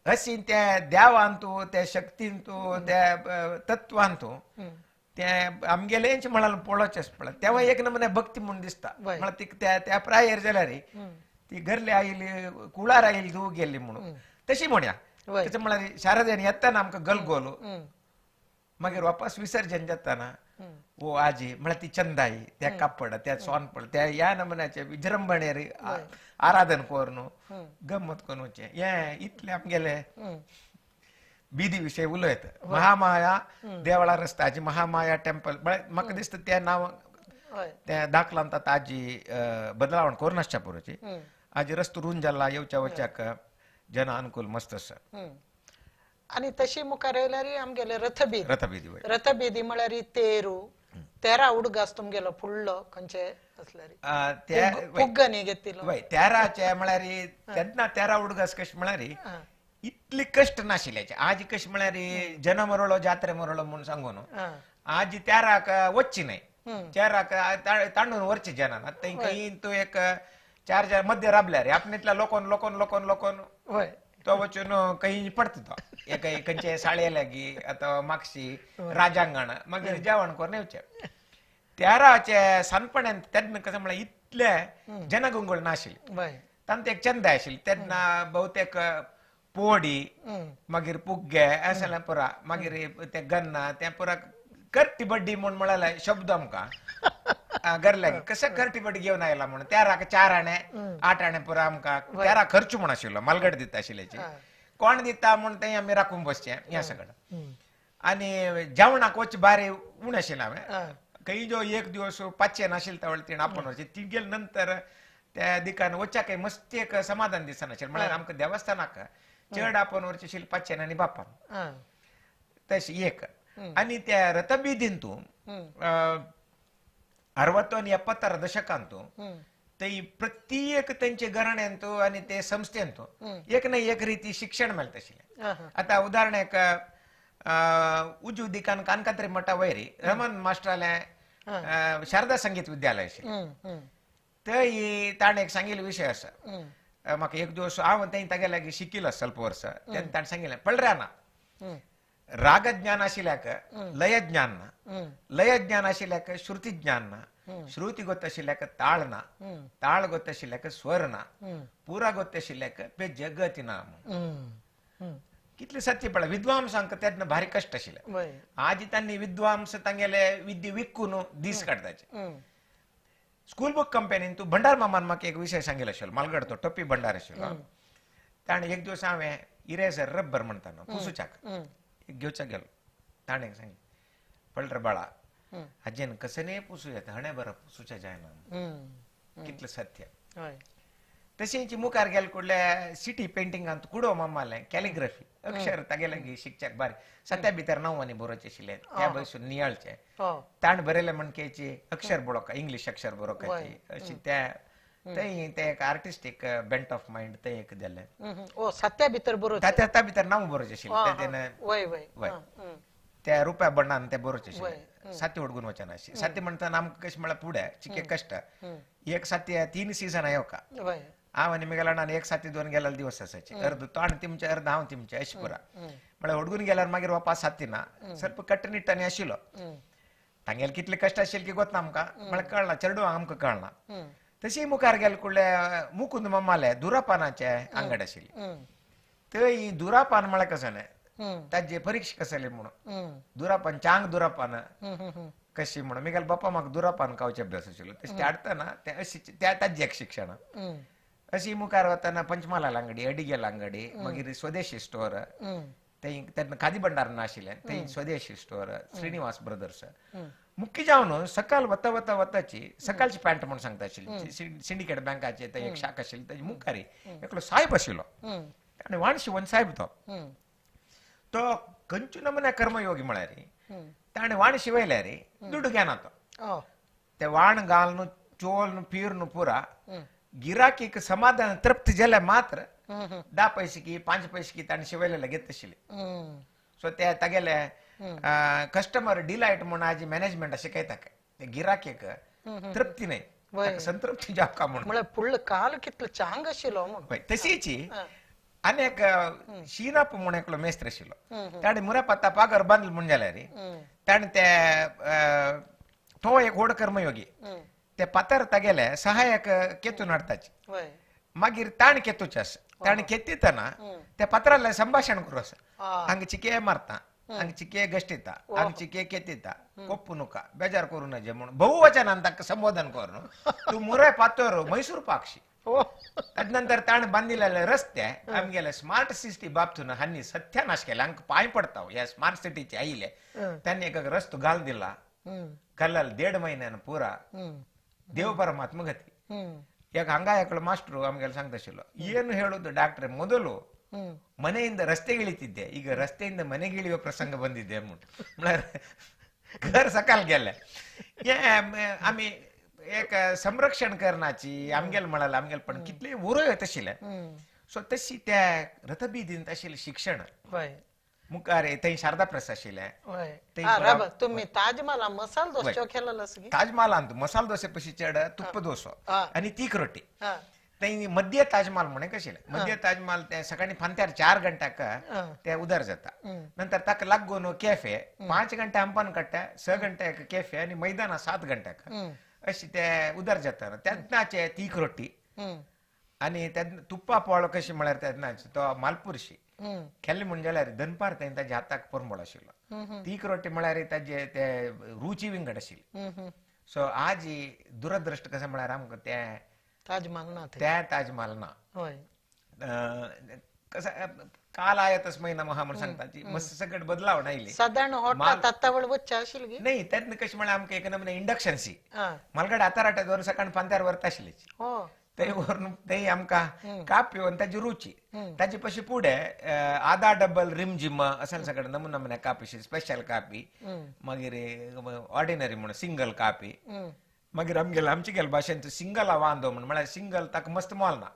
अशी त्या देवांतू त्या शक्तींतू त्या तत्वांतू ते आमगेलेंच म्हळ्यार पळोवचें पळय तेव्हा एक नमुने भक्ती म्हूण दिसता म्हळ्यार तिका त्या त्या प्रायेर जाल्यार ती घरली आयली कुळार आयली धूव गेल्ली म्हणून तशी म्हणया तशें म्हळ्यार शारदेन येतना आमकां गलगोल मागीर वापस विसर्जन जातना ओ आजी म्हळ्यार ती चंदाई त्या कापड त्या सोनपड त्या ह्या नमुन्याचे विजृंभणेर आराधन करून गम्मत करून वचचें हें इतलें आमगेलें बिदी विशय उलयत. महामाया देवळा रस्ता आजी महामाया टेम्पल म्हळ्यार म्हाका दिसता तें नांव तें दाखलांत आतां आजी बदलावण करून आसच्या पुरोची आजी रस्तो रुंद जाला येवच्या वच्याक जन अनुकूल मस्त आसा. आनी तशी मुखार येयल्यार आमगेले रथबेदी रथबेदी रथबेदी म्हळ्यार तेरू तेरा उडगास तुमगेलो फुडलो खंयचे असल्यार पुग्गनी घेतिल्लो वय तेराचे म्हळ्यार तेन्ना तेरा उडगास कशें म्हळ्यार इतली कश्ट नाशिल्ल्याचे आज कशें म्हळ्यार जन मरळो जात्रे मरळो म्हूण सांगून आज तेराक वच्ची न्हय तेराक तांडून व्हरचे जनान आतां खंय तूं एक चार चार मध्य राबल्यार आपणेंतल्या लोकोन लोकोन लोकोन लोकोन तो वचून खंय पडटा तो एक खंयचे साळे लागीं आतां मागशी राजांगण मागीर जेवण करून येवचें तेराचे सानपणान तेन्ना कशें म्हळ्यार इतलें जनगुंगळ नाशिल्लें तांकां एक चंद आशिल्ली तेन्ना बहुतेक पोडी मागीर पुग्गे अशें पुरा मागीर ते गन्ना ते पुरा करटी बड्डी म्हूण म्हळ्यार शब्द आमकां गरल्याक कशें खर्टीपट घेवन आयला म्हणून तेराक 4 आणे 8 आणे पुरो आमकां तेरा खर्च म्हूण आशिल्लो मालगड दिता आशिल्ल्याची कोण दिता म्हूण तें आमी राखून बसचें हें सगळें. आनी जेवणाक वच बारे उणें आशिल्लें हांवें खंय जो एक दिवस 500 नाशिल्ले तवळ तिणें आपोवन वचचें ती गेले नंतर त्या दिकान वच्याक मस्ती एक समाधान दिसनाशिल्लें म्हळ्यार आमकां देवस्थानाक चड आपोवन वचचें आशिल्लें 500 आनी बापान तशें एक. आनी त्या रथबीदींतू 60 आनी 70 दशकांतू ते प्रत्येक तेंचे घराण्यांतू आनी ते संस्थेंतू एक ना एक रिती शिक्षण मेळटा आशिल्लें. आतां उदाहरण एक उजू दिकान कानकात्री मठा वयर रमन मास्टरालें शारदा संगीत विद्यालय आशिल्लें थंय ताणें एक सांगिल्लो विशय आसा म्हाका एक दिवस हांव थंय तागे लागीं शिकिल्लो स्वल्प वर्सां तेन्ना ताणें सांगिल्लें पळय ना रागज्ञान आशिल्ल्याक लयज्ञान ना, लयज्ञान आशिल्ल्याक श्रुतीज्ञान ना, श्रुती गोत आशिल्ल्याक ताळ ना, ताळ गोत आशिल्ल्याक स्वर ना, पुरा गोत आशिल्ल्याक पे जगती ना. कितले सत्य पळय विद्वांसांक तेन्ना भारी कश्ट आशिल्ले. आज तांणी विद्वांस तांगेले विद्या विकून दीस काडटाचे. स्कूल बुक कंपनीन तूं भंडार मामान म्हाका एक विशय सांगिल्लो आशिल्लो मालगड तो टोपी भंडार आशिल्लो ताणें एक दिवस हांवें इरेजर रब्बर म्हणटा न्हू पुसूच्याक एक घेवच्याक गेलो ताणें सांगलें पळय रे बाळा हाजेन कसं पुसू येता हणे बरं पुसूच्या जायना. कितलें सत्य. तशेंच मुखार गेले कुडल्या सिटी पेंटिंगांत कुडो मामालें कॅलिग्राफी अक्षर तागेले शिकच्याक बारीक सत्या भितर नांवांनी बरोवचें आशिल्लें त्या बसून नियाळचें ताण बरयलें म्हणकेची अक्षर बरोवका इंग्लीश अक्षर बरोवपाची अशी त्या थंय तें एक आर्टिस्टीक बेंट ऑफ मायंड थंय एक जालें. सत्या भितर बरोवचें त्या भितर नांव बरोवचें आशिल्लें तेन्ना त्या रुपया बंडान तें बरोवचें आशिल्लें. साती उडगून वचना अशी साती म्हणटाना आमकां कशें म्हळ्यार फुडें चिके कश्ट एक साती 3 सीजन येवका हांव आनी म्हगेल्या अण्णान एक साती 2 गेल्यार दिवस आसाचे अर्द तो आनी तिमचे अर्द हांव तिमचे अशें पुरा म्हळ्यार हुडगून गेल्यार मागीर वापास साती ना ಸ್ವಲ್ಪ कट्टनिट्टांनी आशिल्लो. तांगेले कितले कश्ट आशिल्ले की गोतना आमकां म्हळ्यार कळना चेडवांक आमकां कळना. तशी मुखार गेले कुडल्या मुकुंद मामाले दुरापानाचे आंगड आशिल्ली थंय दुरापान म्हळ्यार कशें न्हय ताजे परीक्षा कसली म्हणून दुरापान चांग दुरापान कशी म्हणून म्हगेल्या बापा म्हाका दुरापान खावचे अभ्यास आशिल्लो तशें ते हाडटना ते अशी त्या ताजी एक शिक्षण. अशी मुखार वतना पंचमालाल अंगडी अडिगेल अंगडी मागीर स्वदेशी स्टोर थंय तेन्ना खादी भंडार नाशिल्लें थंय स्वदेशी स्टोर श्रीनिवास ब्रदर्स मुख्य जावन सकाळ वता वता वताची सकाळची पॅन्ट म्हूण सांगता आशिल्ली सिंडिकेट बँकाचे थंय एक शाख आशिल्ली ताजे मुखार एकलो साहेब आशिल्लो आनी वाण शिवन साहेब तो तो खंयचो नमुन्या कर्मयोगी म्हळ्यार ताणें वाण शिवयल्यार दुडू घेना तो ते वाण घालून चोल पिरून पुरा गिराकीक समाधान तृप्त जाल्यार मात्र 10 पैसे की 5 पैसे की ताणें शिवयलेले घेत आशिल्ले. सो ते तागेले कस्टमर डिलायट म्हूण आज मॅनेजमेंट शिकयता ते गिराकीक तृप्ती न्हय संतृप्ती जावका म्हूण म्हळ्यार फुडलो काल कितलो चांग आशिल्लो म्हूण. तशीच आनी एक शिनाप म्हूण एकलो मेस्त्र आशिल्लो ताणें मुरापाता पागर बांदलो म्हूण जाल्यार ताणें ते तो एक व्हड कर्मयोगी ते पातर तागेले सहायक केतून हाडटाचे मागीर ताण केतूचे आसा ताणें केतितना त्या पात्राले संभाशण करूं आसा हांगा चिके मारता हांगा चिके गश्टिता हांगा चिके केतिता कोप्पू नुका बेजार करूं नजे म्हूण बहुवचनान ताका संबोधन करून तूं मुराय पातोर मैसूर पाक्षी. तदनंतर ताणें बांदिल्ले रस्ते आमगेले स्मार्ट सिटी बाबतून हांणी सत्यानाश केले हांकां पांय पडटा ह्या स्मार्ट सिटीचे आयिल्ले तांणी एक रस्तो घाल दिला घाल्ला 1.5 म्हयन्यान पुरा देव परमात्मा गती. एक हांगा एकलो ಮಾಸ್ಟ್ರು ಆಮೇಲೆ सांगता ಆಶಿಲ್ಲು ಏನು ಹೇಳೋದು ಡಾಕ್ಟ್ರೆ, ಮೊದಲು ಮನೆಯಿಂದ ರಸ್ತೆಗೆ ಇಳಿತಿದ್ದೆ, ಈಗ ರಸ್ತೆಯಿಂದ ಮನೆಗೆ ಇಳಿಯುವ ಪ್ರಸಂಗ ಬಂದಿದೆ म्हळ्यार घर सकाळ गेले. आमी एक संरक्षण करण्याची आमगेल म्हळाल आमगेल पण कितले उरो येत आशिल्ले. सो तशी त्या रथबीदीन आशिल्लें शिक्षण मुखार थंय शारदा प्रेस आशिल्लें. तुम्ही ताजमहाला मसाल डोसो केलेलो? ताजमहालांत मसाल डोसे पशी चड तुप्प डोसो आनी तीख रोटी. थंय मध्य ताजमहाल म्हणून एक आशिल्लें, मध्य ताजमहाल ते सकाळी फांत्यार 4 घंट्याक ते उदर जाता, नंतर ताका लागून कॅफे 5 घंटे हंपान काडटा, 6 घंट्याक कॅफे आनी मैदाना 7 घंट्याक अशें ते उदर जाता. तेन्नाचे तीख रोटी आनी तेन्ना तुप्पा पोळो कशी म्हळ्यार तेन्नाचे तो मालपुरशी केल्ले म्हण जाल्यार दनपार थंय ताज्या हाताक परमळ आशिल्लो. तीख रोटी म्हळ्यार ताजे ते रुची विंगड आशिल्ली. सो आज दुरदृष्ट कशें म्हळ्यार आमकां तें ताजमहाल ना, तें ताजमहाल ना. कसं काल आया तस्मै नमः म्हणून सांगता मस्त सगळं बदलाव आयली. साधारण हॉटेल आतां वच्चें आशिल्ली नाही तेन्ना कशें म्हळ्यार आमकां एक नमुने इंडक्शन सी मालगडे आतां राटा दवर सकाळ पांत्यार व्हरता आशिल्ली ते व्हरून ते आमकां कापयो आनी ताजी रुची. ताजे पशी फुडें आदा डबल रिमजिम अशें सगळें नमुने नमुने कापी स्पेशल कापी, मागीर ऑर्डिनरी म्हणून सिंगल कापी, मागीर आमगेले आमचे गेले भाशेन सिंगल वांदो म्हण म्हळ्यार सिंगल ताका मस्त मोल ना,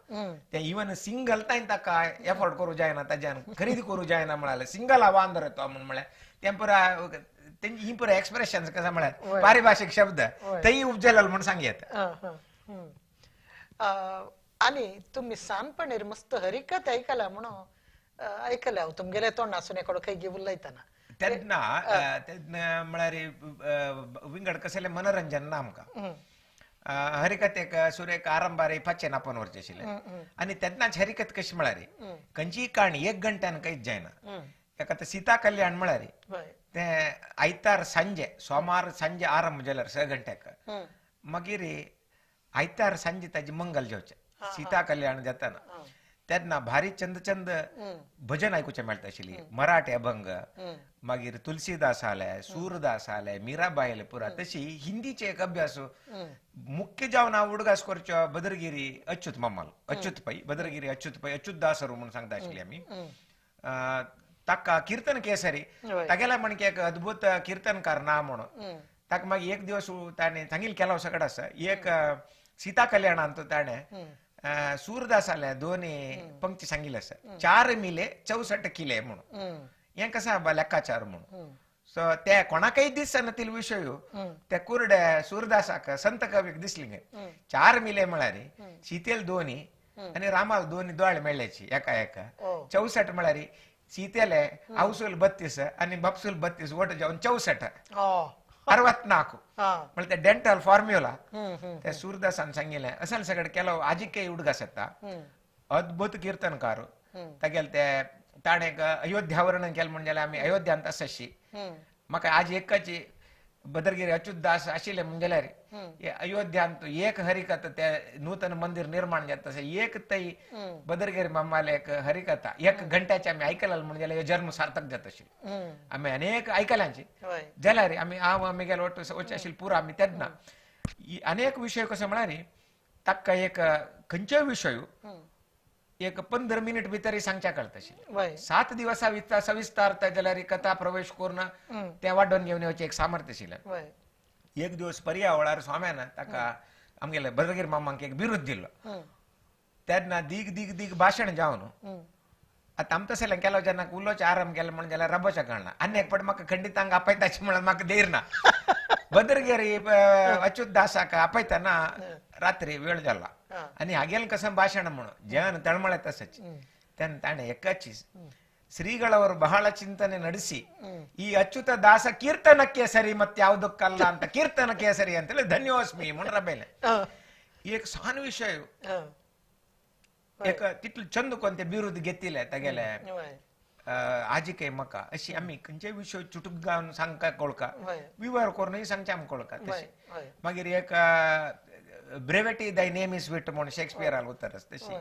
ते इवन सिंगल तांय ताका एफोर्ड करूं जायना, ताज्यान खरेदी करूं जायना म्हळ्यार सिंगल वांदो रे तो म्हण म्हळ्यार तें पुरा ही पुरा एक्सप्रेशन कशें म्हळ्यार पारिभाशीक शब्द तेय उपजलेलो म्हूण सांग येता. आनी तुमी सानपणीर मस्त हरिकत आयकला म्हणून आयकल्या हांव तुमगेले तोंडासून एकडो खंय उलयतना तेन्ना तेन्ना म्हळ्यार विंगड कसलें मनोरंजन ना आमकां. हरिकथेक सुरेक आरंभार पाचशे नापन वरचें आशिल्लें आनी तेन्नाच हरिकथ कशी म्हळ्यार खंयचीय काणी एक घंट्यान कांयच जायना. ताका आतां सीता कल्याण म्हळ्यार तें आयतार सांजे सोमार सांजे आरंभ जाल्यार 6 घंट्याक, मागीर आयतार सांजे ताजें मंगल जेवचें सीता कल्याण जाताना तेन्ना भारी चंद चंद भजन आयकुचें मेळटा आशिल्ली. मराठी अभंग, मागीर तुलसीदास आले, सूरदास आले, मीराबाई आले पुरा तशी हिंदीचे एक अभ्यास मुख्य जावन हांव उडगास करचो बदरगिरी अच्युत मामाल अच्युत पै बदरगिरी अच्युत पै अच्युत दासरू म्हणून सांगता आशिल्ली आमी. ताका कीर्तन केसरी तागेल्या म्हणके एक अद्भुत कीर्तनकार ना म्हणून ताका मागीर एक दिवस ताणें सांगील केलो सगळें आसा. एक सीता कल्याणांत ताणें सूरदासाले दोनी पंक्ती सांगिल्ले आसा, 4 मिले 64 किले म्हणून हें कसं आबा लेखाचार म्हणून. सो ते कोणाकय दिसना तील विशय ते कुरडे सूरदासाक संत कवीक दिसली 4 मिले म्हळ्यार सीतेल दोनी आनी रामाल दोनी दोळे मेळ्ळ्याची एका एका 64 म्हळ्यार सीतेले आवसूल 32 आनी बापसूल 32 वट जावन 64 64 म्हळ्यार ते डेंटल फॉर्म्युला ते सूरदासान सांगिल्लें. अशें सगळें केलो आजिकय उडगास येता. अद्भुत कीर्तनकार तागेले ते ताणें अयोध्या वर्णन केलें म्हण जाल्यार आमी अयोध्यांत आसाशी. म्हाका आज एकाची बदरगिरी अच्युत दास आशिल्ले म्हण जाल्यार अयोध्यांत एक हरिकथा ते नूतन मंदिर निर्माण जाता तशें एक तय बदरगिरी मामाले एक हरिकथा 1 घंट्याचे आमी आयकले म्हण जाल्यार जन्म सार्थक जाता आशिल्लो. आमी अनेक आयकल्यांची जाल्यार आमी हांव आमी गेलो वचचे आशिल्ले पुरा आमी तेन्ना अनेक विशय कशें म्हळ्यार ताका एक खंयचोय विशय एक 15 मिनिट भितर सांगच्या कळटा आशिल्लें. 7 दिवसा सविस्तार जाल्यार कथा प्रवेश करून ते वाडोवन घेवन येवचें एक सामर्थ्य आशिल्लें. एक दिवस पर्यावळार स्वाम्यान ताका आमगेले बदरगिरी मामाक एक बिरूद दिल्लो. तेन्ना दीग दीग दीग भाशण जावन आतां आमकां तसलें केलो जेन्ना उलोवचें आरंभ केलो म्हणून जाल्यार रबोच्या कळना आनी एक पट म्हाका खंडीत हांगा आपयताची म्हणून म्हाका धैर्य ना. बदरगिरी अच्युत दासाक आपयतना रात्री वेळ जाला आनी हागेलें कसं भाशण म्हणून जन तळमळे तसच तेन्ना ताणें एकाची ಶ್ರೀಗಳವರು ಬಹಳ ಚಿಂತನೆ ನಡೆಸಿ ಈ ಅಚ್ಯುತ ದಾಸ ಕೀರ್ತನ ಕೇಸರಿ ಮತ್ತೆ ಯಾವುದಕ್ಕಲ್ಲ ಅಂತ ಕೀರ್ತನ ಕೇಸರಿ ಅಂತೇಳಿ ಧನ್ಯೋಸ್ಮಿ म्हणून रबेले. एक सान विशय एक तितले चंद कोण ते बिरुद घेतिले तागेले आजिकय म्हाका अशी आमी खंयचेय विशय चुटूक गावन सांगका कळका विवर करूनय सांगचें आमकां कळका. तशें मागीर एक brevity thy name is wit म्हणून शेक्सपियराल उतर आसा तशी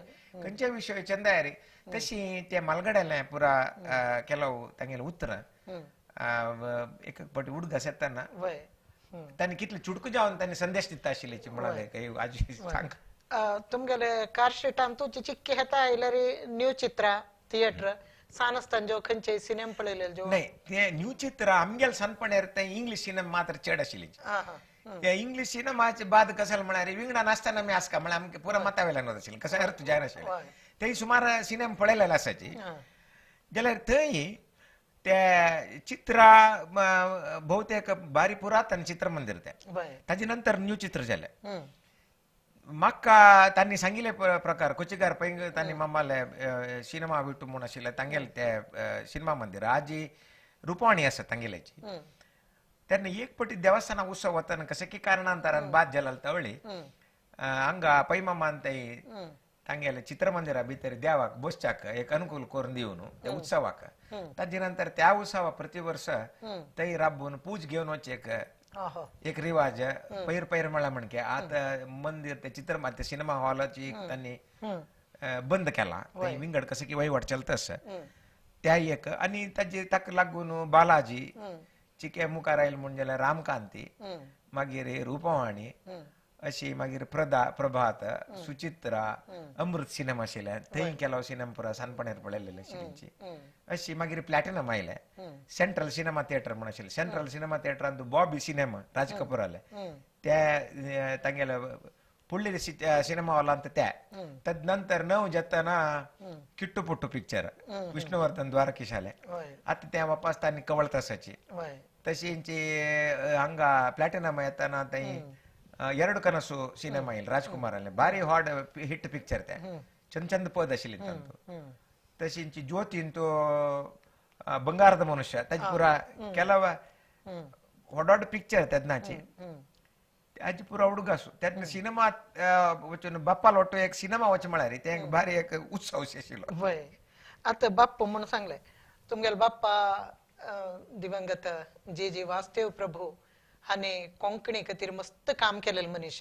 खंयच्याय विशय चंदायरी तशी ते मालगड्याले पुरा केलो तांगेले उतरां एक पटी उडगास येताना तांणी कितले चुटकू जावन तांणी संदेश दिता आशिल्ले म्हणाले काही आजी सांग. तुमगेले कारशीटान तुमची चिक्की हेता आयल्यार न्यू चित्रा थिएटर सानस्तान खंयचे सिनेमा पळयलेले जो नाही ते न्यू चित्रा आमगेले सानपणार ते इंग्लीश सिनेमा मात्र चड आशिल्ले. ते इंग्लीश सिनेमाचे बाद कसल म्हळ्यार विंगडान आसतना आमी आसका म्हळ्यार आमकां पुरा मता वेल्यान वताशिल्लें कसो अर्थ जायनाशिल्लें. थंय सुमार सिनेमा पळयलेले आसाची जाल्यार थंय ते चित्रा बहुतेक बारी पुरातन चित्रमंदिर ते ताजे नंतर न्यू चित्र जालें. म्हाका तांणी सांगिल्ले प्रकार कोचीकार पै तांणी मामाले सिनेमा विटू म्हूण आशिल्ले तांगेले ते सिनेमा मंदिर आजी रुपवाणी आसा तांगेल्याची. तेन्ना एक पटी देवस्थाना उत्सव वतना कशें की कारणांतरान बाद जालो तवळी हांगा पै मामान ते तांगेले चित्रमंदिरा भितर देवाक बसच्याक एक अनुकूल करून दिवन त्या उत्सवाक ताजे नंतर त्या उत्सवा प्रतिवर्ष थंय राबून पूज घेवन वचचे एक एक रिवाज पैर पैर म्हळ्यार म्हणके आतां मंदिर ते चित्रपट ते सिनेमा हॉलाची तांणी बंद केला विंगड कसं की वहिवाट चलता आसा त्या एक आनी ताजे ताका लागून बालाजी चिके मुखार आयल म्हूण जाल्यार रामकांती मागीर रूपवाणी अशी मागीर प्रभात सुचित्रा अमृत सिनेमा आशिल्ले थंय केलो सिनेमा पुरा सानपणार पळयलेले आशिल्ली अशी मागीर प्लॅटिनम आयले सेंट्रल सिनेमा थिएटर म्हूण आशिल्लें central cinema थिएटरान Bobby cinema Raj Kapoor आले त्या तांगेले फुडले सिनेमा हॉलांत त्या तदनंतर नव जातना किट्टू पुट्टू पिक्चर विष्णुवर्धन द्वारकीश आले आतां त्या वापस तांणी कवळ तासाची तशींची हांगा प्लॅटिनम येताना थंय ಎರಡು ಕನಸು ಸಿನಿಮಾ ಇಲ್ಲ ರಾಜ್ಕುಮಾರ್ ಅಲ್ಲಿ ಭಾರಿ ಹಾಡ್ ಹಿಟ್ ಪಿಕ್ಚರ್ ते ಚಂದ ಚಂದ ಪದ आशिल्ली तांतू तशींची ज्योतींतू ಬಂಗಾರದ ಮನುಷ್ಯ ताजे पुरा ಕೆಲವ व्हड व्हड पिक्चर तेन्नाची ताजे पुरा उडगास तेन्ना सिनेमा वचून बाप्पाल वाटो एक सिनेमा वच म्हळ्यार ते भारी एक उत्सव आशिल्लो. वय आतां बाप्पा म्हणून सांगलें तुमगेले बाप्पा दिवंगत जे जी वासुदेव प्रभू हांणी कोंकणी खातीर मस्त काम केलेले मनीस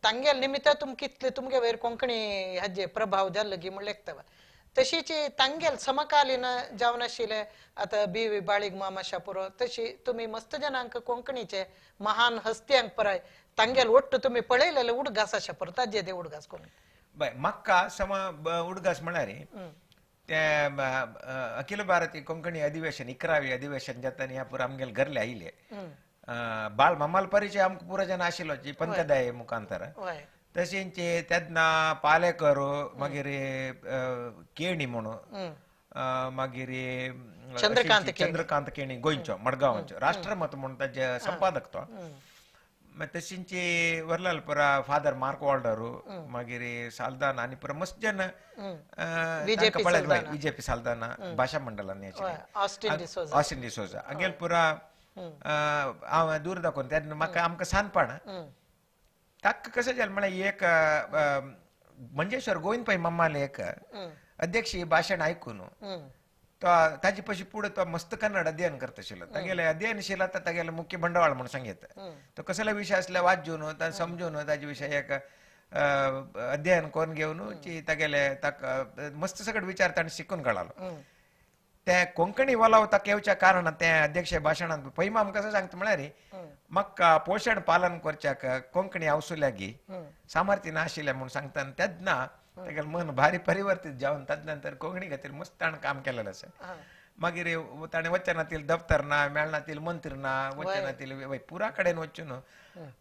तांगेले निमित्त तुमकां इतले तुमगे वयर कोंकणी हाजे प्रभाव जाल्लो की म्हण लेखता तशीच तांगेल समकालीन जावन आशिल्ले आतां बी वी बाळीग मामा पुरो तशी तुमी मस्त जणांक कोंकणीचे महान हस्त्यांक पराय तांगेल ಒಟ್ಟು तुमी पळयलेले उडगास आशा पुरो ताजे ते उडगास कोण बाय म्हाका समा उडगास म्हळ्यार ते अखिल भारतीय कोंकणी अधिवेशन 11वी अधिवेशन जाता ह्या पुरा आमगेले घरले आयले बाळ मामाल परिचय आमकां पुरा जन आशिल्लो जी पंकदाय मुखांतर तशेंच तेन्ना पालेकर मागीर केणी म्हणून मागीर चंद्रकांत केणी गोंयचो मडगांवचो राष्ट्रमत म्हणून ताजे संपादक तो तशींच वरलाल पुरा फादर मार्क वॉल्डर मागीर साल्दाना आनी पुरा मस्त जन बीजेपी साल्दाना भाशा मंडळान ऑस्टिन डिसोजा हांगेल पुरा हांव दूर दाखोवन तेन्ना म्हाका आमकां सानपण ताका कशें जालें म्हळ्यार एक मंजेश्वर गोविंद पै मम्माले एक अध्यक्ष भाशण आयकून तो ताजे पशी पुढे तो मस्त कन्नड अध्ययन करता आशिल्लो तागेले अध्ययनशील आतां तागेले मुख्य बंडवाळ म्हणून सांगता तो कसले विशय आसले वाचून समजून ताजे विशय एक अध्ययन करून घेवन तागेले ताका मस्त सगळे विचार ताणें शिकून काडलो ते कोंकणी वलाव ताका येवच्या कारणान ते अध्यक्ष भाशणांत पै माम कसं सांगता म्हळ्यार म्हाका पोशण पालन करच्याक कोंकणी आवसुल्यागी सामर्थ्य नाशिल्लें म्हणून सांगता तेन्ना तागेलें मन भारी परिवर्तीत जावन तदनंतर कोंकणी खातीर मस्त ताणें काम केलेलें आसा. मागीर ताणें वचनातील दफ्तर ना मेळनातील मंत्री ना वचनातील पुरा कडेन वचून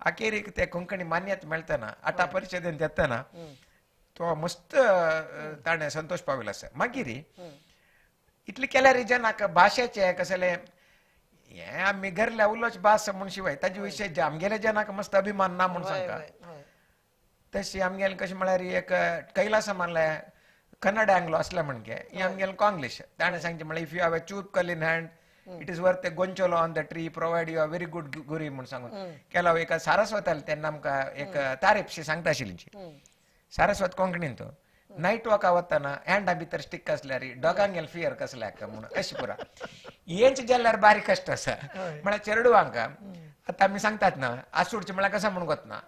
अखेरीक ते कोंकणी मान्यता मेळतना आटा परिशदेन येतना तो मस्त ताणें संतोश पाविल्लो आसा. मागीर इतले केल्यार जनाक भाशेचे कसले हे आमी घरल्या उलोवच भास म्हूण शिवाय ताजे विशय आमगेल्या जनाक मस्त अभिमान ना म्हूण सांगता. तशी आमगेले कशें म्हळ्यार एक कैलासा मानले कन्नड अँग्लो असले म्हणके हे आमगेले काँग्लिश ताणें सांगचें म्हळ्यार if you have a chipuccal in hand it is worth a goncholo on the tree provide you are very good guri म्हूण सांगून केला. एका सारस्वत आले तेन्ना आमकां एक तारीफशी सांगता आशिल्ली सारस्वत कोंकणीन तो नायट वॉका वतना हँडा भितर स्टिक आसल्यार डॉगांगेल फियर कसल्याक म्हणून अशें पुरा हेंच जाल्यार बारीक कश्ट आसा म्हळ्यार चेडवांक आतां आमी सांगतात ना आसूडचें म्हळ्यार कशें म्हूण गोतना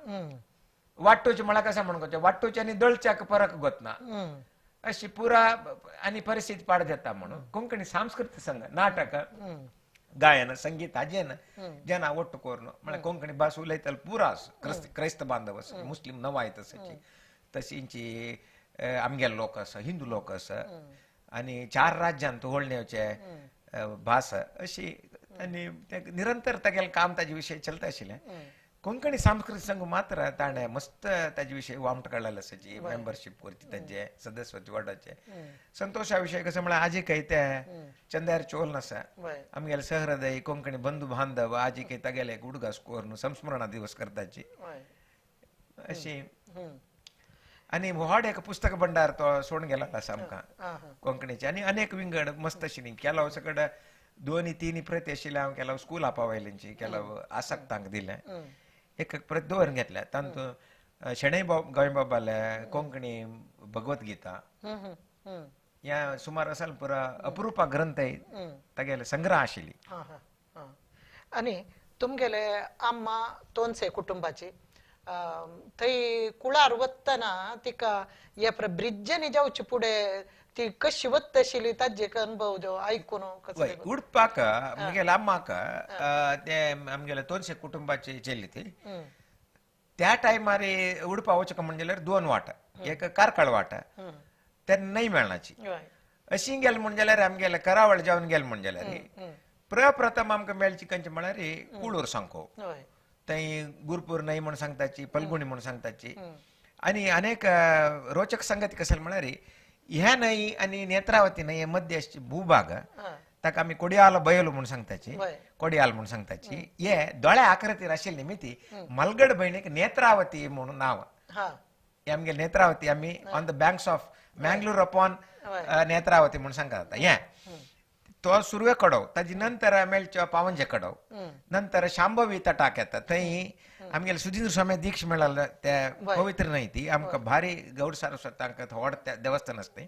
वाटोवचें म्हळ्यार कशें म्हूण गोचें वाटोवचें आनी दळच्याक फरक गोतना अशी पुरा आनी परिस्थिती पाड जाता म्हणून कोंकणी सांस्कृतीक संघ नाटक गायन संगीत हाजेन जना ಒಟ್ಟು करून म्हळ्यार कोंकणी भास उलयताले पुरा क्रैस्त बांधव आसा मुस्लीम नवायत आसाची तशींची आमगेले लोक आसा हिंदू लोक आसा आनी 4 राज्यांत होळणेचे भास अशी आनी निरंतर तागेलें काम ताजे विशय चलता आशिल्लें. कोंकणी सांस्कृतीक संघ मात्र ताणें मस्त ताजे विशय वामट काडलेले आसा जी मेंबरशीप करची ताजे सदस्यत्व वाडोवचें. संतोशा विशय कशें म्हळ्यार आजी खंय ते चंद्यार चोल आसा आमगेले सहृदय कोंकणी बंधू बांधव आजी खंय तागेले उडगास करून संस्मरणा दिवस करताची अशी. आनी व्हड एक पुस्तक भंडार तो सोडून गेलो आसा आमकां कोंकणीचे आनी अनेक विंगड मस्त आशिल्ली केलो सगळे 2-3 प्रती आशिल्ले हांव केलो स्कूल पावयल्यांची केलो आसक्तांक दिलें एक एक प्रत दवरून घेतल्या तातूंत शणै गोंयबाबाले कोंकणी भगवद्गीता ह्या सुमार असाल पुरा अप्रुपा ग्रंथ तागेले संग्रह आशिल्ली. आनी तुमगेले अम्मा तोनसे कुटुंबाची थंय कुळार वतना तिका हे ब्रिज्जांनी जावचे फुडें ती कशी वता आशिल्ली ताजे अनुभव जो आयकून उडपाक म्हगेल्या अम्माक ते आमगेले तोनशे कुटुंबाची चेल्ली ती त्या टायमार उडपा वचूंक म्हणजे जाल्यार दोन वाट, एक कारकळ वाट तेन्ना न्हंय मेळनाची, अशी गेले म्हण जाल्यार आमगेले करावळ जावन गेले म्हण जाल्यार प्रप्रथम आमकां मेळची खंयची म्हळ्यार कुळूर सांको, थंय गुरपूर न्हंय म्हण सांगताची, पलगुणी म्हण सांगताची. आनी अनेक रोचक संगती कशें म्हळ्यार ह्या न्हंय आनी नेत्रावती न्हंय मध्य आसची भूभाग ताका आमी कोडियाल बयल म्हूण सांगताची, कोडियाल म्हूण सांगताची. हे दोळ्या आकृतीर आशिल्ली निमिती मलगड भयणीक नेत्रावती म्हणून नांव, हे आमगे नेत्रावती आमी on the banks of Mangalore upon Netravati म्हूण सांगता. हे तो सुरवे कडव, ताजी नंतर मेळचो पावंजे कडव, नंतर शांभवी तटाक येता थंय आमगेले सुधींद्र स्वामी दीक्ष मेळाल त्या पवित्र न्हंय ती आमकां भारी गौड सारस्वत तांकां व्हड देवस्थान आसता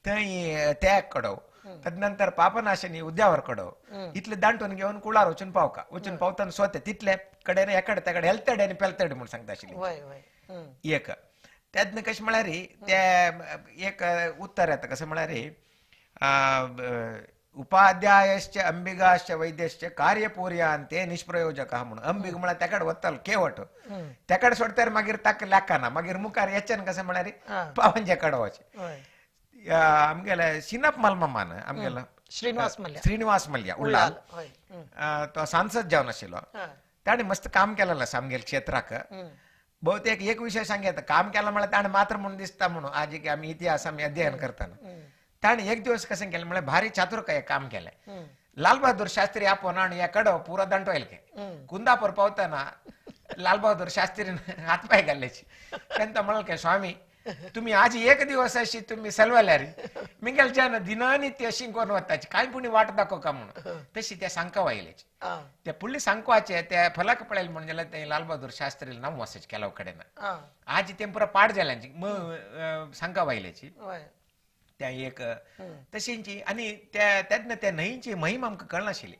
थंय त्या कडव, तदनंतर पापनाशिनी उद्यावर कडव, इतले दांटून घेवन कुळार वचून पावका, वचून पावताना स्वता तितले कडेन एकडे तेकडे हेलतडे आनी पेलतडे म्हूण सांगता आशिल्ली एक. तेन्ना कशें म्हळ्यार ते एक उत्तर येता कशें म्हळ्यार उपाध्यायश्च अंबिगाश्च वैद्यश्च कार्यपूर्यांते निष्प्रयोजक म्हणून. अंबिग म्हळ्यार तेकडे वतालो केवट तेकडे सोडतर मागीर ताका लेखना, मागीर मुखार येच्यान कशें म्हळ्यार पावंजे कडवाचें. आमगेले सिनप मलमामान आमगेलो श्रीनिवास मल्ल्या उल्लाल तो सांसद जावन आशिल्लो, ताणें मस्त काम केलेलें आसा आमगेल्या क्षेत्राक. बहुतेक एक विशय सांग काम केलां म्हळ्यार ताणें मात्र म्हणून दिसता म्हणून आज आमी इतिहास आमी अध्ययन करतना ताणें एक दिवस कशें केलें म्हळ्यार भारी चातुरकाय काम केलें. लाल बहादूर शास्त्री आपोवन आनी ह्या कडव पुरो दांटो येयले कुंदापूर पावतना लाल बहादूर शास्त्रीन हातपाय घाल्ल्याची तेन्ना म्हणलें की स्वामी तुम्ही आज एक दिवस अशी तुम्ही सलवल्यार मिगेल जन दिनानित्य अशी कोण वताची काय पुणी वाट दाखव का म्हणून तशी त्या सांकवा येयल्याची. त्या फुडली सांकवाचे त्या फलक पळयले म्हणून जाल्यार ते लाल बहादूर शास्त्री नांव वसायचे केलाव कडेन आज ते पुरा पाड जाल्यांची सांकवा येयल्याची त्या एक तशींची. आनी त्या तेन्ना त्या न्हंयची महिमा आमकां कळनाशिल्ली.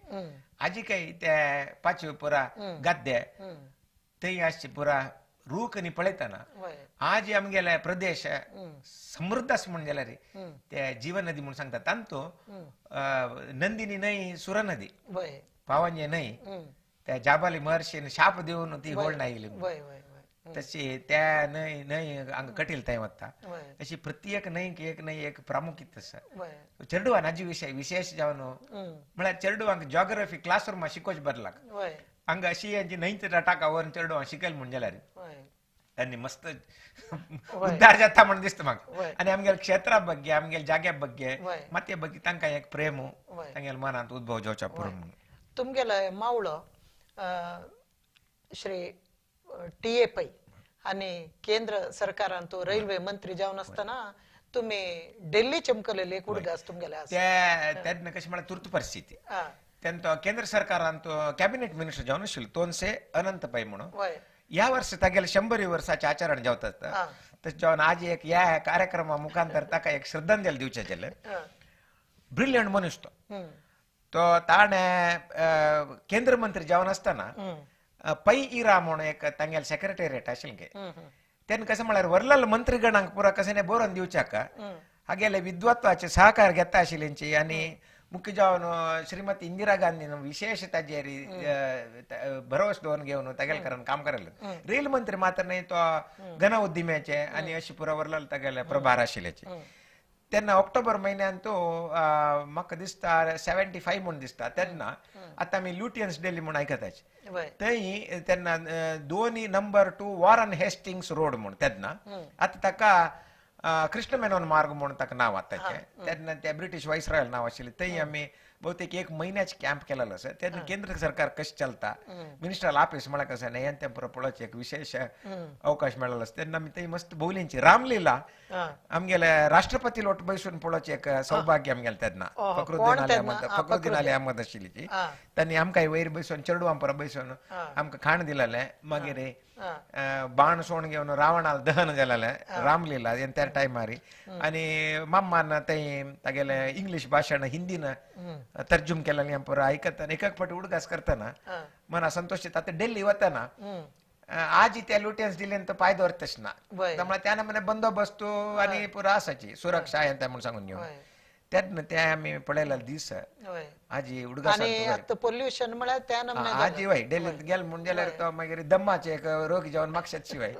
आजी काय त्या पाचवे पुरा गाद्दे थंय आसची पुरा रूख आनी पळयतना आज आमगेले प्रदेश समृद्ध आसा म्हूण जाल्यार ते जीवन नदी म्हूण सांगता तांतो नंदिनी न्हंय, सुरा नदी, पावंजे न्हंय, त्या जाबाली महर्षीन शाप दिवन ती होळण आयली तशी त्या न्हंय न्हंय हांगा कटील थंय वता. अशी प्रत्येक न्हंयक एक न्हंय एक प्रामुख्य आसा. चेडवान हाजी विशय विशेष जावन म्हळ्यार चेडवांक जॉग्राफी क्लासरूमा शिकोवचें बदलाक हांगा अशी हांची न्हंयच्या टाका व्हरून चेडवां शिकयलें म्हूण जाल्यार त्यांनी मस्त उद्धार जाता म्हण दिसता म्हाका. आनी आमगेल्या क्षेत्रा ಬಗ್ಗೆ आमगेल्या जाग्या ಬಗ್ಗೆ मातये ಬಗ್ಗೆ तांकां एक प्रेम तांगेल्या मनांत उद्भव जावच्या पुरो म्हणून. तुमगेलो मावळो श्री टी ए पै आनी केंद्र सरकारान तो रेल्वे मंत्री जावन आसतना तुमी दिल्ली चमकलेली एक उडगास तुमगेले आसा. तेन्ना कशें म्हळ्यार तुर्त परिस्थिती तेन्ना केंद्र सरकारान तो कॅबिनेट मिनिस्टर जावन आशिल्लो तोनसे अनंत पै म्हणून. ह्या वर्स तागेले 100 वर्साचें आचरण जावता आसता तशें जावन आज एक ह्या कार्यक्रमा मुखांतर ताका एक श्रद्धांजली दिवचें आशिल्लें. ब्रिलियंट मनीस तो, तो ताणें केंद्र मंत्री जावन आसतना पै इरा म्हणून एक तांगेले सेक्रेटेरिएट आशिल्लें तेन्ना कशें म्हळ्यार वरलेल्या मंत्रीगणांक पुरा कशें बरोवन दिवच्याक हागेले विद्वत्वाचे सहकार घेता आशिल्ल्यांची. आनी मुख्य जावन श्रीमती इंदिरा गांधीन विशेष ताजेर भरवस दवरून घेवन तागेले कारण काम करायला. रेल मंत्री मात्र न्हय तो घन उद्यम्याचे आनी अशी पुरा वरलेलो तागेले प्रभार आशिल्ल्याचे. तेन्ना ऑक्टोबर म्हयन्यान तो म्हाका दिसता 75 म्हूण दिसता तेन्ना आतां आमी ल्युटियन्स डेली म्हूण आयकताचे थंय तेन्ना 2 नंबर 2 वॉरन हेस्टिंग्स रोड म्हूण तेन्ना आतां ताका कृष्ण मेनोन मार्ग म्हूण ताका नांव आतांचें तेन्ना त्या ब्रिटीश वायसरॉयल नांव आशिल्लें. थंय आमी बहुतेक एक म्हयन्याचे कॅम्प केलेलो आसा. तेन्ना केंद्र सरकार कशें चलता मिनिस्ट्रल ऑफिस म्हळ्यार कशें न्हय तें पुरो पळोवचें एक विशेष अवकाश मेळ्ळो आसा. तेन्ना आमी थंय मस्त भोवलींची रामलीला आमगेले राष्ट्रपती लोट बसून पळोवचें एक सौभाग्य आमगेलें तेन्ना. फक्रुद्दीन अली अहमद आशिल्ली ती तांणी आमकां वयर बसून चेडवां पुरो बसून आमकां खाण दिलेलें. मागीर बाण सोण घेवन रावणाल दहन जालेलें रामलीला त्या टायमार आनी माम्मान थंय तागेलें इंग्लीश भाशण हिंदीन तर्जुम केलेलें पुरो आयकतना एक एक फावटी उडगास करतना मना संतोश येता. आतां दिल्ली वतना आजी त्या लुटियन्स दिलेन तो पांय दवरतच ना, त्यामुळे त्या नमुने बंदोबस्त आनी पुरो आसाची सुरक्षा हें तें म्हूण सांगून घेवन तेन्ना ते आमी पळयलेले दीस आजी उडगास. आनी पोल्युशन म्हळ्यार त्या नमुने आजी वय दिल्लीत गेल म्हूण जाल्यार तो मागीर दम्माचे एक रोग जावन मागशात शिवाय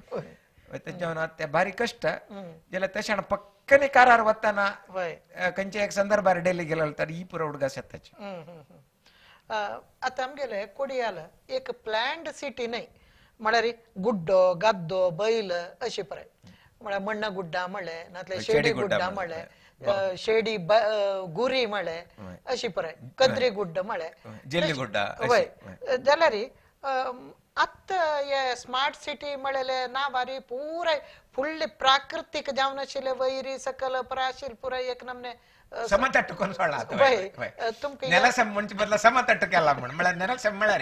तेजेवन ते बारीक कश्ट जाल्यार तशें पक्कने कारार वतना खंयच्या एक संदर्भार दिल्ली गेलो तर ही पुरो उडगास येताची. आतां आमगेले कोडियाल एक प्लॅन्ड सिटी न्हय, म्हळ्यार गुड्डो गाद्दो बैल अशी पळय, म्हळ्यार मण्णा गुड्डा म्हळें, नातल्यार शेडी गुड्डा म्हळें, शेडी गुरी म्हळें, अशी पळय कद्री गुड्डा म्हळें, जेल्ली गुड्डा वय. जाल्यार आतां हे स्मार्ट सिटी म्हळेले नांवारी पुराय फुडले प्राकृतीक जावन आशिल्ले वैरी सकल पुराय आशिल्ले पुराय एक नमने समतट्ट कोण सोडला तुमकां नेलसम म्हणचे बदला समतट्ट केला म्हण म्हळ्यार नेलसम म्हळ्यार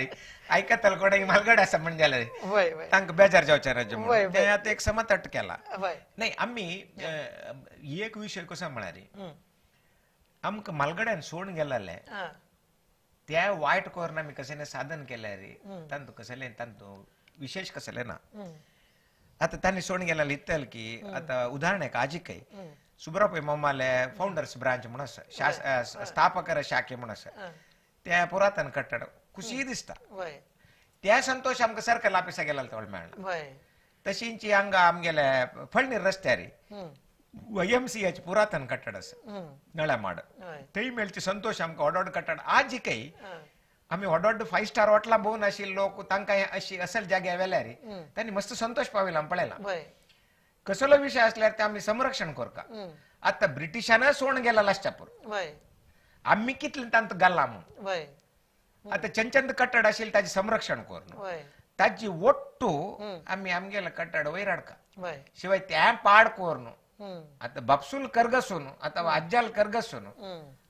आयकतले कोण मालगड आसा म्हण जाल्यार तांकां बेजार जावचें ना म्हूण तें आतां एक समतट्ट केला. न्हय आमी एक विशय कसो म्हळ्यार आमकां मालगड्यान सोडून गेलेलें त्या वायट करून आमी कशें साधन केल्यार तांतू कसलें तांतू विशेश कसलें ना. आतां तांणी सोडून गेलेलें इतलें की आतां उदाहरण एक आजिकय सुब्राव पै मामाले फाउंडर्स ब्रांच म्हूण आसा, स्थापकर शाखे म्हूण आसा, त्या पुरातन कट्टड खुशी दिसता. त्या संतोष आमकां सर्कल ऑफिसा गेल्यार तेवळ मेळना. तशींची हांगा आमगेले फळणीर रस्त्यार YMCA पुरातन कट्टड आसा नळ्यामाड, थंय मेळचे संतोष आमकां व्हड व्हड कट्टड आजिकय आमी व्हड व्हड 5 स्टार हॉटेलां भोंवन आशिल्ले लोक तांकां अशी असल जाग्यार व्हेल्यार तांणी मस्त संतोष पाविला आमी पळयला. कसलो विशय असल्यार ते आमी संरक्षण करका. आतां ब्रिटिशान सोडून गेला आसच्या पुरो आमी कितले तांकां घाला म्हूण. आतां चंचंद कट्टड आशिल्लें ताजें संरक्षण करून ताजी ಒಟ್ಟು आमी आमगेले कट्टड वयर हाडका शिवाय त्या पाड करून आतां बापसूल करगसून आतां आज्जाल करगसून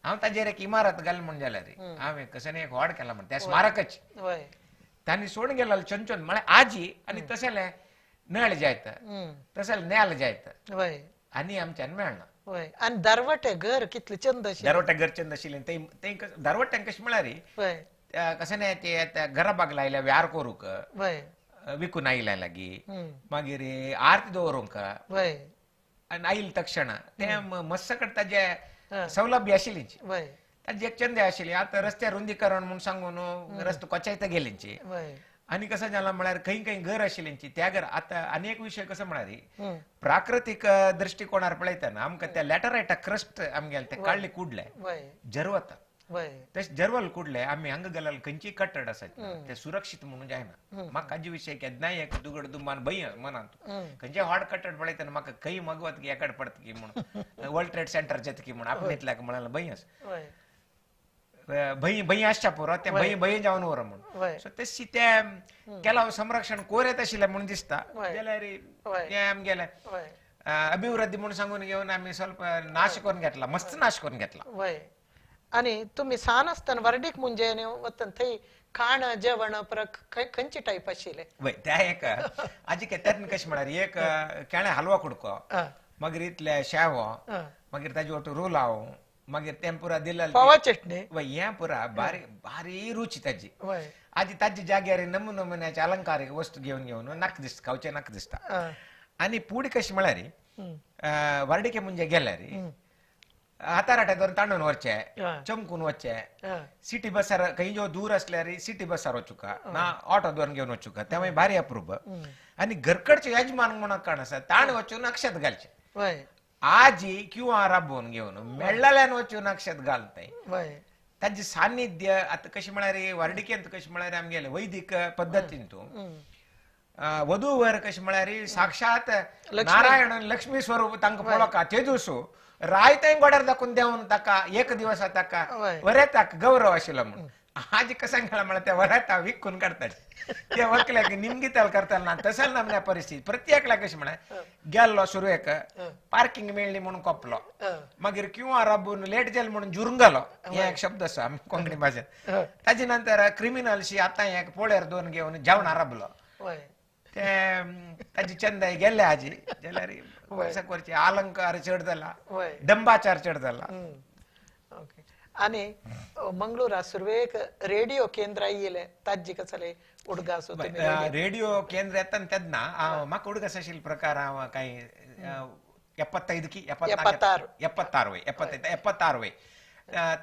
हांव ताजेर एक इमारत घाल म्हूण जाल्यार हांवें कशें एक व्हड केला म्हण त्या स्मारकच तांणी सोडून गेला चंचन म्हळ्यार आजी. आनी तशें नळ जायत तशें नेल जायत आनी आमच्यान मेळना. आनी दारवटे घर कितले चंद आशिल्लें, दारवटे घर चंद आशिल्लें. ते दारवट्यांक कशें म्हळ्यार कशें न्हय ते घरा बागला आयल्या व्यार करूंक विकून आयल्या लागीं मागीर आरती दवरूंक आनी आयल तक्षण ते मस्त कडेन ताजे सौलभ्य आशिल्ली ताजी एक चंद आशिल्ली. आतां रस्त्यार रुंदीकरण म्हूण सांगून रस्तो कोचायता गेलींची. आनी कसं जाला म्हळ्यार खंय खंय घर आशिल्ल्यांची त्या घर. आतां आनी एक विशय कसो म्हळ्यार प्राकृतीक दृश्टिकोणार पळयतना आमकां त्या लॅटरायटा क्रस्ट आमगेले ते काडले कुडले जरवता तशें जरवल कुडले आमी हांगा गेल्यार खंयचीय कट्टड आसा ते सुरक्षीत म्हणून जायना. म्हाका हाजे विशय केन्नाय एक दुगड दुमान भंय मनांत खंयचे व्हड कट्टड पळयतना म्हाका खंय मगवत की एकाड पडत की म्हूण वर्ल्ड ट्रेड सेंटर जाता की म्हूण आपणेंतल्याक म्हळ्यार भंय आसा भंय भंय आसच्या पुरो ते भंय भंय जावन उर म्हूण. सो तशी ते केला संरक्षण कोर येत आशिल्लें म्हूण दिसता जाल्यार तें आमगेलें अभिवृद्धी म्हूण सांगून घेवन आमी ಸ್ವಲ್ಪ नाश करून घेतला, मस्त नाश करून घेतला. आनी तुमी सान आसतना वर्डीक मुंजे वतना थंय खाण जेवण परत खंयचे टायप आशिल्लें? वय त्या एक आजी तेन्ना कशें म्हळ्यार एक केळ्या हलवा कुडको, मागीर इतले शेवो, मागीर ताजे वटू रोलाव, मागीर तें पुरा दिलें फोवा चटणी. वय हें पुरा बारी बारी रुची ताजी. आजी ताजे जाग्यार नमुने नमुन्याचे अलंकारीक वस्तू घेवन घेवन नाक दिसता, खावचें नाक दिसता. आनी पुडी कशें म्हळ्यार वर्डिके मुंजे गेल्यार हाताराटे धरून तांडून वचचे, चमकून वचचे, सिटी बसार खंय जो दूर असल्यार सिटी बसार वचुका ना ऑटो धरून घेवन वचुका, तें मागीर भारी अप्रूप. आनी घरकडचे यजमान म्हणून काण आसा ताणें वचून अक्षत घालचें. आजी क्यू आर राबोवन घेवन मेळ्ळल्यान वचून अक्षत घालताय. ताजें सान्निध्य आतां कशें म्हळ्यार वर्डिकेंत कशें म्हळ्यार आमगेलें वैदीक पद्दतीन तूं वधूवर कशें म्हळ्यार साक्षात नारायण लक्ष्मी स्वरूप तांकां पळोवका तेजूसो राय थंय गोड्यार दाखोवन देंवन ताका एक दिवस ताका वरेताक गौरव आशिल्लो म्हूण. आज कशें केलां म्हळ्यार त्या वरेता विकून काडटाले ते वकल्याक निमगिताल करताले ना तशें ना परिस्थिती. प्रत्येकल्याक कशें म्हळ्यार गेल्लो सुरवेक पार्किंग मेळ्ळी म्हणून कोपलो, मागीर क्यू आर राबून लेट जालें म्हणून जुरुंगालो, हे एक शब्द आसा आमी कोंकणी भाशेंत. ताजे नंतर क्रिमिनलशी आतां एक पोळ्यार दोन घेवन जेवणां राबलो. ते ताजी चंदाय गेल्ले आजी जाल्यार कसं करचे अलंकार चड जाला, डंबाचार चड जाला. ओके. आनी मंगळूरा सुरवेक रेडिओ केंद्र येयले ताजी कसले उडगास? रेडिओ केंद्र येता तेन्ना म्हाका उडगास आशिल्लो प्रकार हांव कांय 75 की 76 वय 75 वय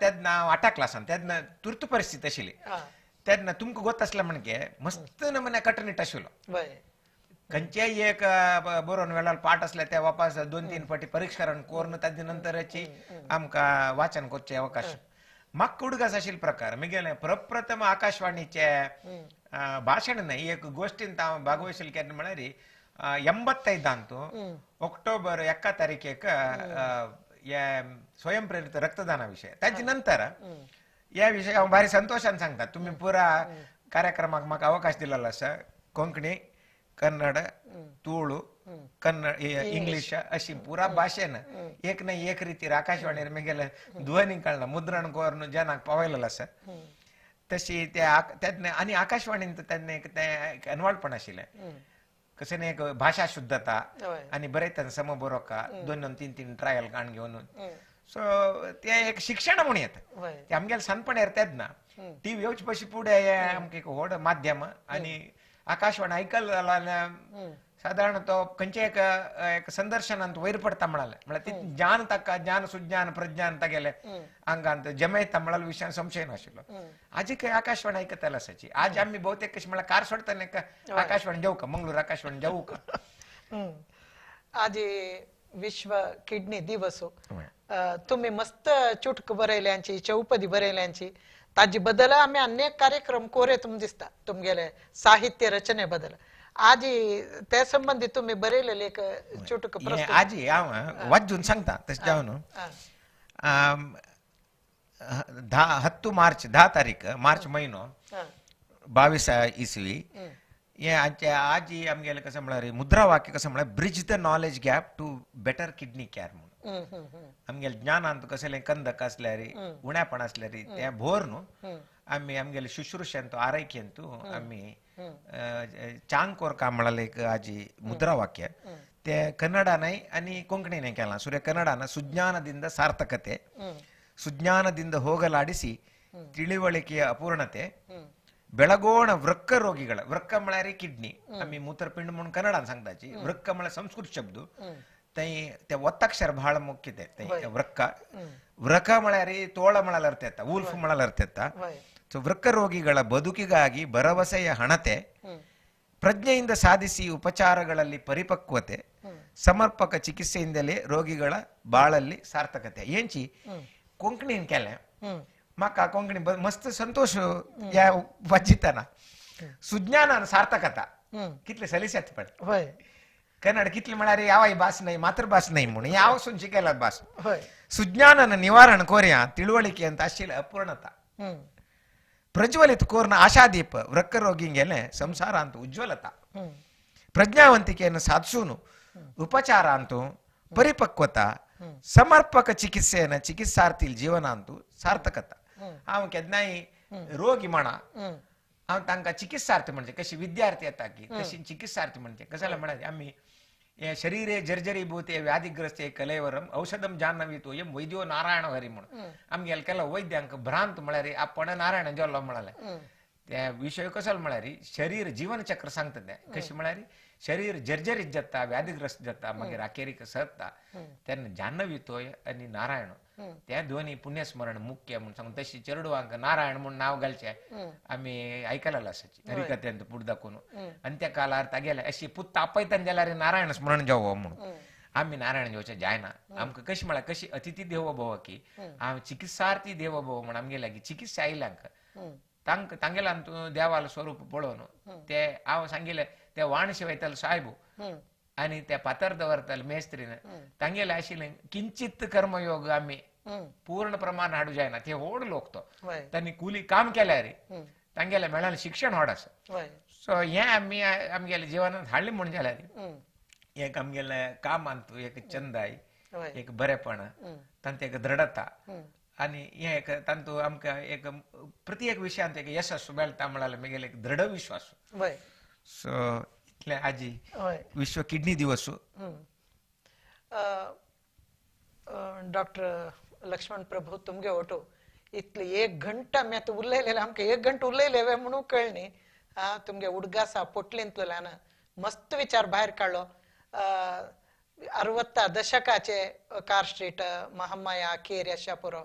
तेन्ना हांव 8 क्लासान तेन्ना तुर्त परिस्थिती आशिल्ली तेन्ना तुमकां गोत आसलें म्हणजे मस्त नमुने कटनिट आशिल्लो. खंयचेय एक बरोवन वेळार पाठ आसले ते वापस 2-3 फावटी परिक्षण करून ताजे नंतरची आमकां वाचन करचे अवकाश. म्हाका उडगास आशिल्लो प्रकार म्हगेलें प्रप्रथम आकाशवाणीचे भाशण न्हय एक गोश्टीन हांव भागवशिल्लें केन्ना म्हळ्यार 85 ऑक्टोबर 1 तारीखेक हे स्वयं प्रेरित रक्तदाना विशय. ताजे नंतर ह्या विशय हांव भारी संतोशान सांगता तुमी पुरा कार्यक्रमाक म्हाका अवकाश दिलेलो आसा. कोंकणी, कन्नड, तुळू, कन्नड, इंग्लीश अशी पुरा भाशेन एक ना एक रितीर आकाशवाणीर म्हगेलें ध्वनी काडला मुद्रण करून जनाक पावयलेलो आसा. तशी तेन्ना आनी आकाशवाणीन तेन्ना एक तें अनवाळपण आशिल्लें कशें न्ही एक भाशा शुद्धता आनी बरयतना सम बरोवका 2-2, 3-3 ट्रायल काण घेवन सो तें एक शिक्षण म्हूण येता. तें आमगेलें सानपणार तेन्ना टीव्ही येवचे पशी फुडें हें आमकां एक व्हड माध्यम आनी आकाशवाणी आयकल जाल्यार सादारण तो खंयचे एक एक संदर्शनांत वयर पडटा म्हणाले म्हळ्यार ती ज्ञान ताका ज्ञान सुज्ञान प्रज्ञान तागेले आंगांत जमयता म्हळ्यार विशयान संशय नाशिल्लो. आजी खंय आकाशवाणी आयकताले आसाची. आज आमी भोवतेक कशें म्हळ्यार कार सोडटना आकाशवाणी जावं का मंगळूर आकाशवाणी जावं का. आजी विश्व किडनी दिवस तुम्ही मस्त चुटक बरयल्यांची चौपदी बरयल्यांची ताजे बदल आमी अनेक कार्यक्रम कोरे तुम दिसता तुमगेले साहित्य रचने बदल. आजी त्या संबंधी तुम्ही बरयलेले एक चुटक प्रस्तुत आजी हांव वाचून सांगता तशें जावन 10 मार्च 10 तारीख मार्च म्हयनो 22 इसवी हे आमचे आजी आमगेले कसं म्हळ्यार मुद्रावाक्य कसं म्हळ्यार bridge the knowledge gap to better kidney care म्हणून. आमगेले ज्ञानांत कसलें कंदक आसल्यार उण्यापण आसल्यार तें भोर न्हू आमी आमगेले शुश्रूषेंतू आरोग्यांतू आमी चांग कोरका म्हळ्यार एक आजी मुद्रावाक्य ते कन्नडा न्हय आनी कोंकणी न्हय केलां. सूर्य कन्नडान ಸುಜ್ಞಾನದಿಂದ ಸಾರ್ಥಕತೆ, ಸುಜ್ಞಾನದಿಂದ ಹೋಗಲಾಡಿಸಿ ತಿಳಿವಳಿಕೆಯ ಅಪೂರ್ಣತೆ, ಬೆಳಗೋಣ ವೃಕ್ಕ ರೋಗಿಗಳ ವೃಕ್ಕ म्हळ्यार किडनी आमी मूत्रपिंड म्हणून कन्नडान सांगताची वृक्क म्हळ्यार संस्कृत शब्द थंय ते ಒತ್ತಕ್ಷರ ಬಹಳ ಮುಖ್ಯ ते ವೃಕ್ಕ ವೃಕ म्हळ्यार ತೋಳ म्हळ्यार अर्थ येता, ಉಲ್ಫ್ म्हळ्यार अर्थ येता. ಸೊ ವೃಕ್ಕ ರೋಗಿಗಳ ಬದುಕಿಗಾಗಿ ಭರವಸೆಯ ಹಣತೆ, ಪ್ರಜ್ಞೆಯಿಂದ ಸಾಧಿಸಿ ಉಪಚಾರಗಳಲ್ಲಿ ಪರಿಪಕ್ವತೆ, ಸಮರ್ಪಕ ಚಿಕಿತ್ಸೆಯಿಂದಲೇ ರೋಗಿಗಳ ಬಾಳಲ್ಲಿ ಸಾರ್ಥಕತೆ. ಏಂಚಿ ಕೊಂಕಣಿ केलें म्हाका कोंकणी मस्त संतोष ह्या वाचितना सुज्ञानान सार्थकता कितले सलीस येता पळय. कन्नड कितले म्हळ्यार यावाय भास न्हय मातृभास न्हय म्हणून हांव सून शिकयला भास. सुज्ञानान निवारण कोरया ತಿಳುವಳಿಕೆ ಅಂತ आशिल्लें अपूर्णता, ಪ್ರಜ್ವಲಿತ ಕೋರ್ನ ಆಶಾದೀಪ ವೃಕ್ಕ ರೋಗಿಂಗೆಲೆ ಸಂಸಾರ ಅಂತ ಉಜ್ವಲತಾ, ಪ್ರಜ್ಞಾವಂತಿಕೆಯನ್ನು ಸಾಧಿಸೂನು ಉಪಚಾರ ಅಂತೂ ಪರಿಪಕ್ವತಾ, ಸಮರ್ಪಕ ಚಿಕಿತ್ಸೆಯನ್ನ ಚಿಕಿತ್ಸಾರ್ಥಿ ಜೀವನ ಅಂತೂ ಸಾರ್ಥಕता. हांव केन्नाय रोगी म्हणा हांव तांकां चिकित्सार्थी म्हणजे कशी विद्यार्थी येता की तशी चिकित्सार्थी म्हणजे कशाला म्हळ्यार आमी हे शरीरे जर्जरीभूते व्याधिग्रस्ते कलेवरम औषधम जाह्नवीतो यम वैद्यो नारायण हरी म्हणून आमगेले केला वैद्यांक भ्रांत म्हळ्यार आपण नारायण जेवलो म्हळाले. त्या विशय कसो म्हळ्यार शरीर जीवनचक्र सांगता तें कशें म्हळ्यार शरीर जर्जरीत जाता व्याधिग्रस्त जाता मागीर अखेरीक सरता तेन्ना जाह्नवीतोय आनी नारायण त्या दोनी पुण्यस्मरण मुख्य म्हणून सांगून तशी चेडवांक नारायण म्हणून नाव घालचें आमी आयकलेलें आसाची हरिकथेंत पुढ दाखोवन आनी त्या काळार तागेले अशी पुत्त आपयतान जाल्यार नारायण स्मरण जावो म्हणून आमी नारायण जेवचें जायना. आमकां कशें म्हळ्यार कशी अतिथी देवो भव की हांव चिकित्सार्थी देवो भव म्हण आमगे लागीं चिकित्सा आयल्यांक तांकां तांगेल्यान तूं देवालो स्वरूप पळोवन ते हांव सांगिल्लें ते वाण शिवयताले सायबू आनी ते फातर दवरताले मेस्त्रीन तांगेले आशिल्लें किंचित कर्मयोग आमी पूर्ण प्रमाण हाडू जायना ते व्हड लोक तो तांणी कुली काम केल्यार तांगेले मेळालें शिक्षण व्हड आसा. सो हें आमी आमगेल्या जिवनांत हाडलें म्हूण जाल्यार एक आमगेलें कामांत एक चंदाय एक बरेपण तांतूं एक दृढता आनी हें एक तातूंत आमकां एक प्रत्येक विशयांत एक यशस्व मेळटा म्हळ्यार म्हगेलो एक दृढ विश्वास. सो इतलें आजी विश्व किडनी दिवस. डॉक्टर लक्ष्मण प्रभू तुमगे ओटो इतले एक घंटा आमी आतां उलयलेले, आमकां एक घंटा उलयले वे म्हणून कळ्ळें न्ही. तुमगे उडगासा पोटलींतल्यान मस्त विचार भायर काडलो. 60 दशकाचे कार स्ट्रीट महामाया केर अशा पुरो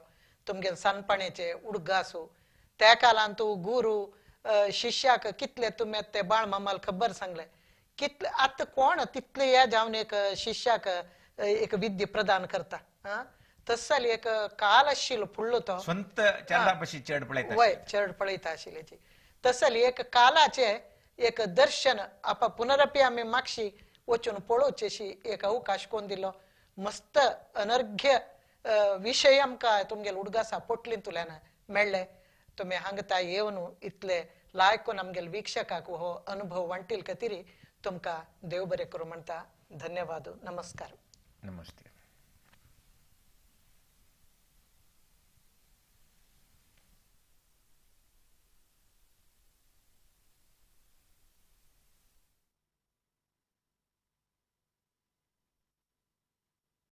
तुमगे सानपणेचे उडगासू त्या कालान तूं गुरू शिष्याक कितले तुमी ते बाळ मामाल खबर सांगले कितले आतां कोण तितले या जावन एक शिष्याक एक विद्या प्रदान करता. तस एक काल आशिल्लो फुडलो तो संत चेडा चेड पळयता, वय चेड पळयता आशिल्ल्याची तसली एक कालाचे एक दर्शन आपा पुनरपी आमी मागशी वचून पळोवचेशी एक अवकाश कोण दिलो. मस्त अनर्घ्य विशय आमकां तुमगेले उडगासा पोटलींतल्यान मेळ्ळे. तुमी हांगता येवन इतले लायकून आमगेले वीक्षकाक हो अनुभव वांटील खातीर तुमकां देव बरें करूं म्हणटा. धन्यवाद. नमस्कार. नमस्ते.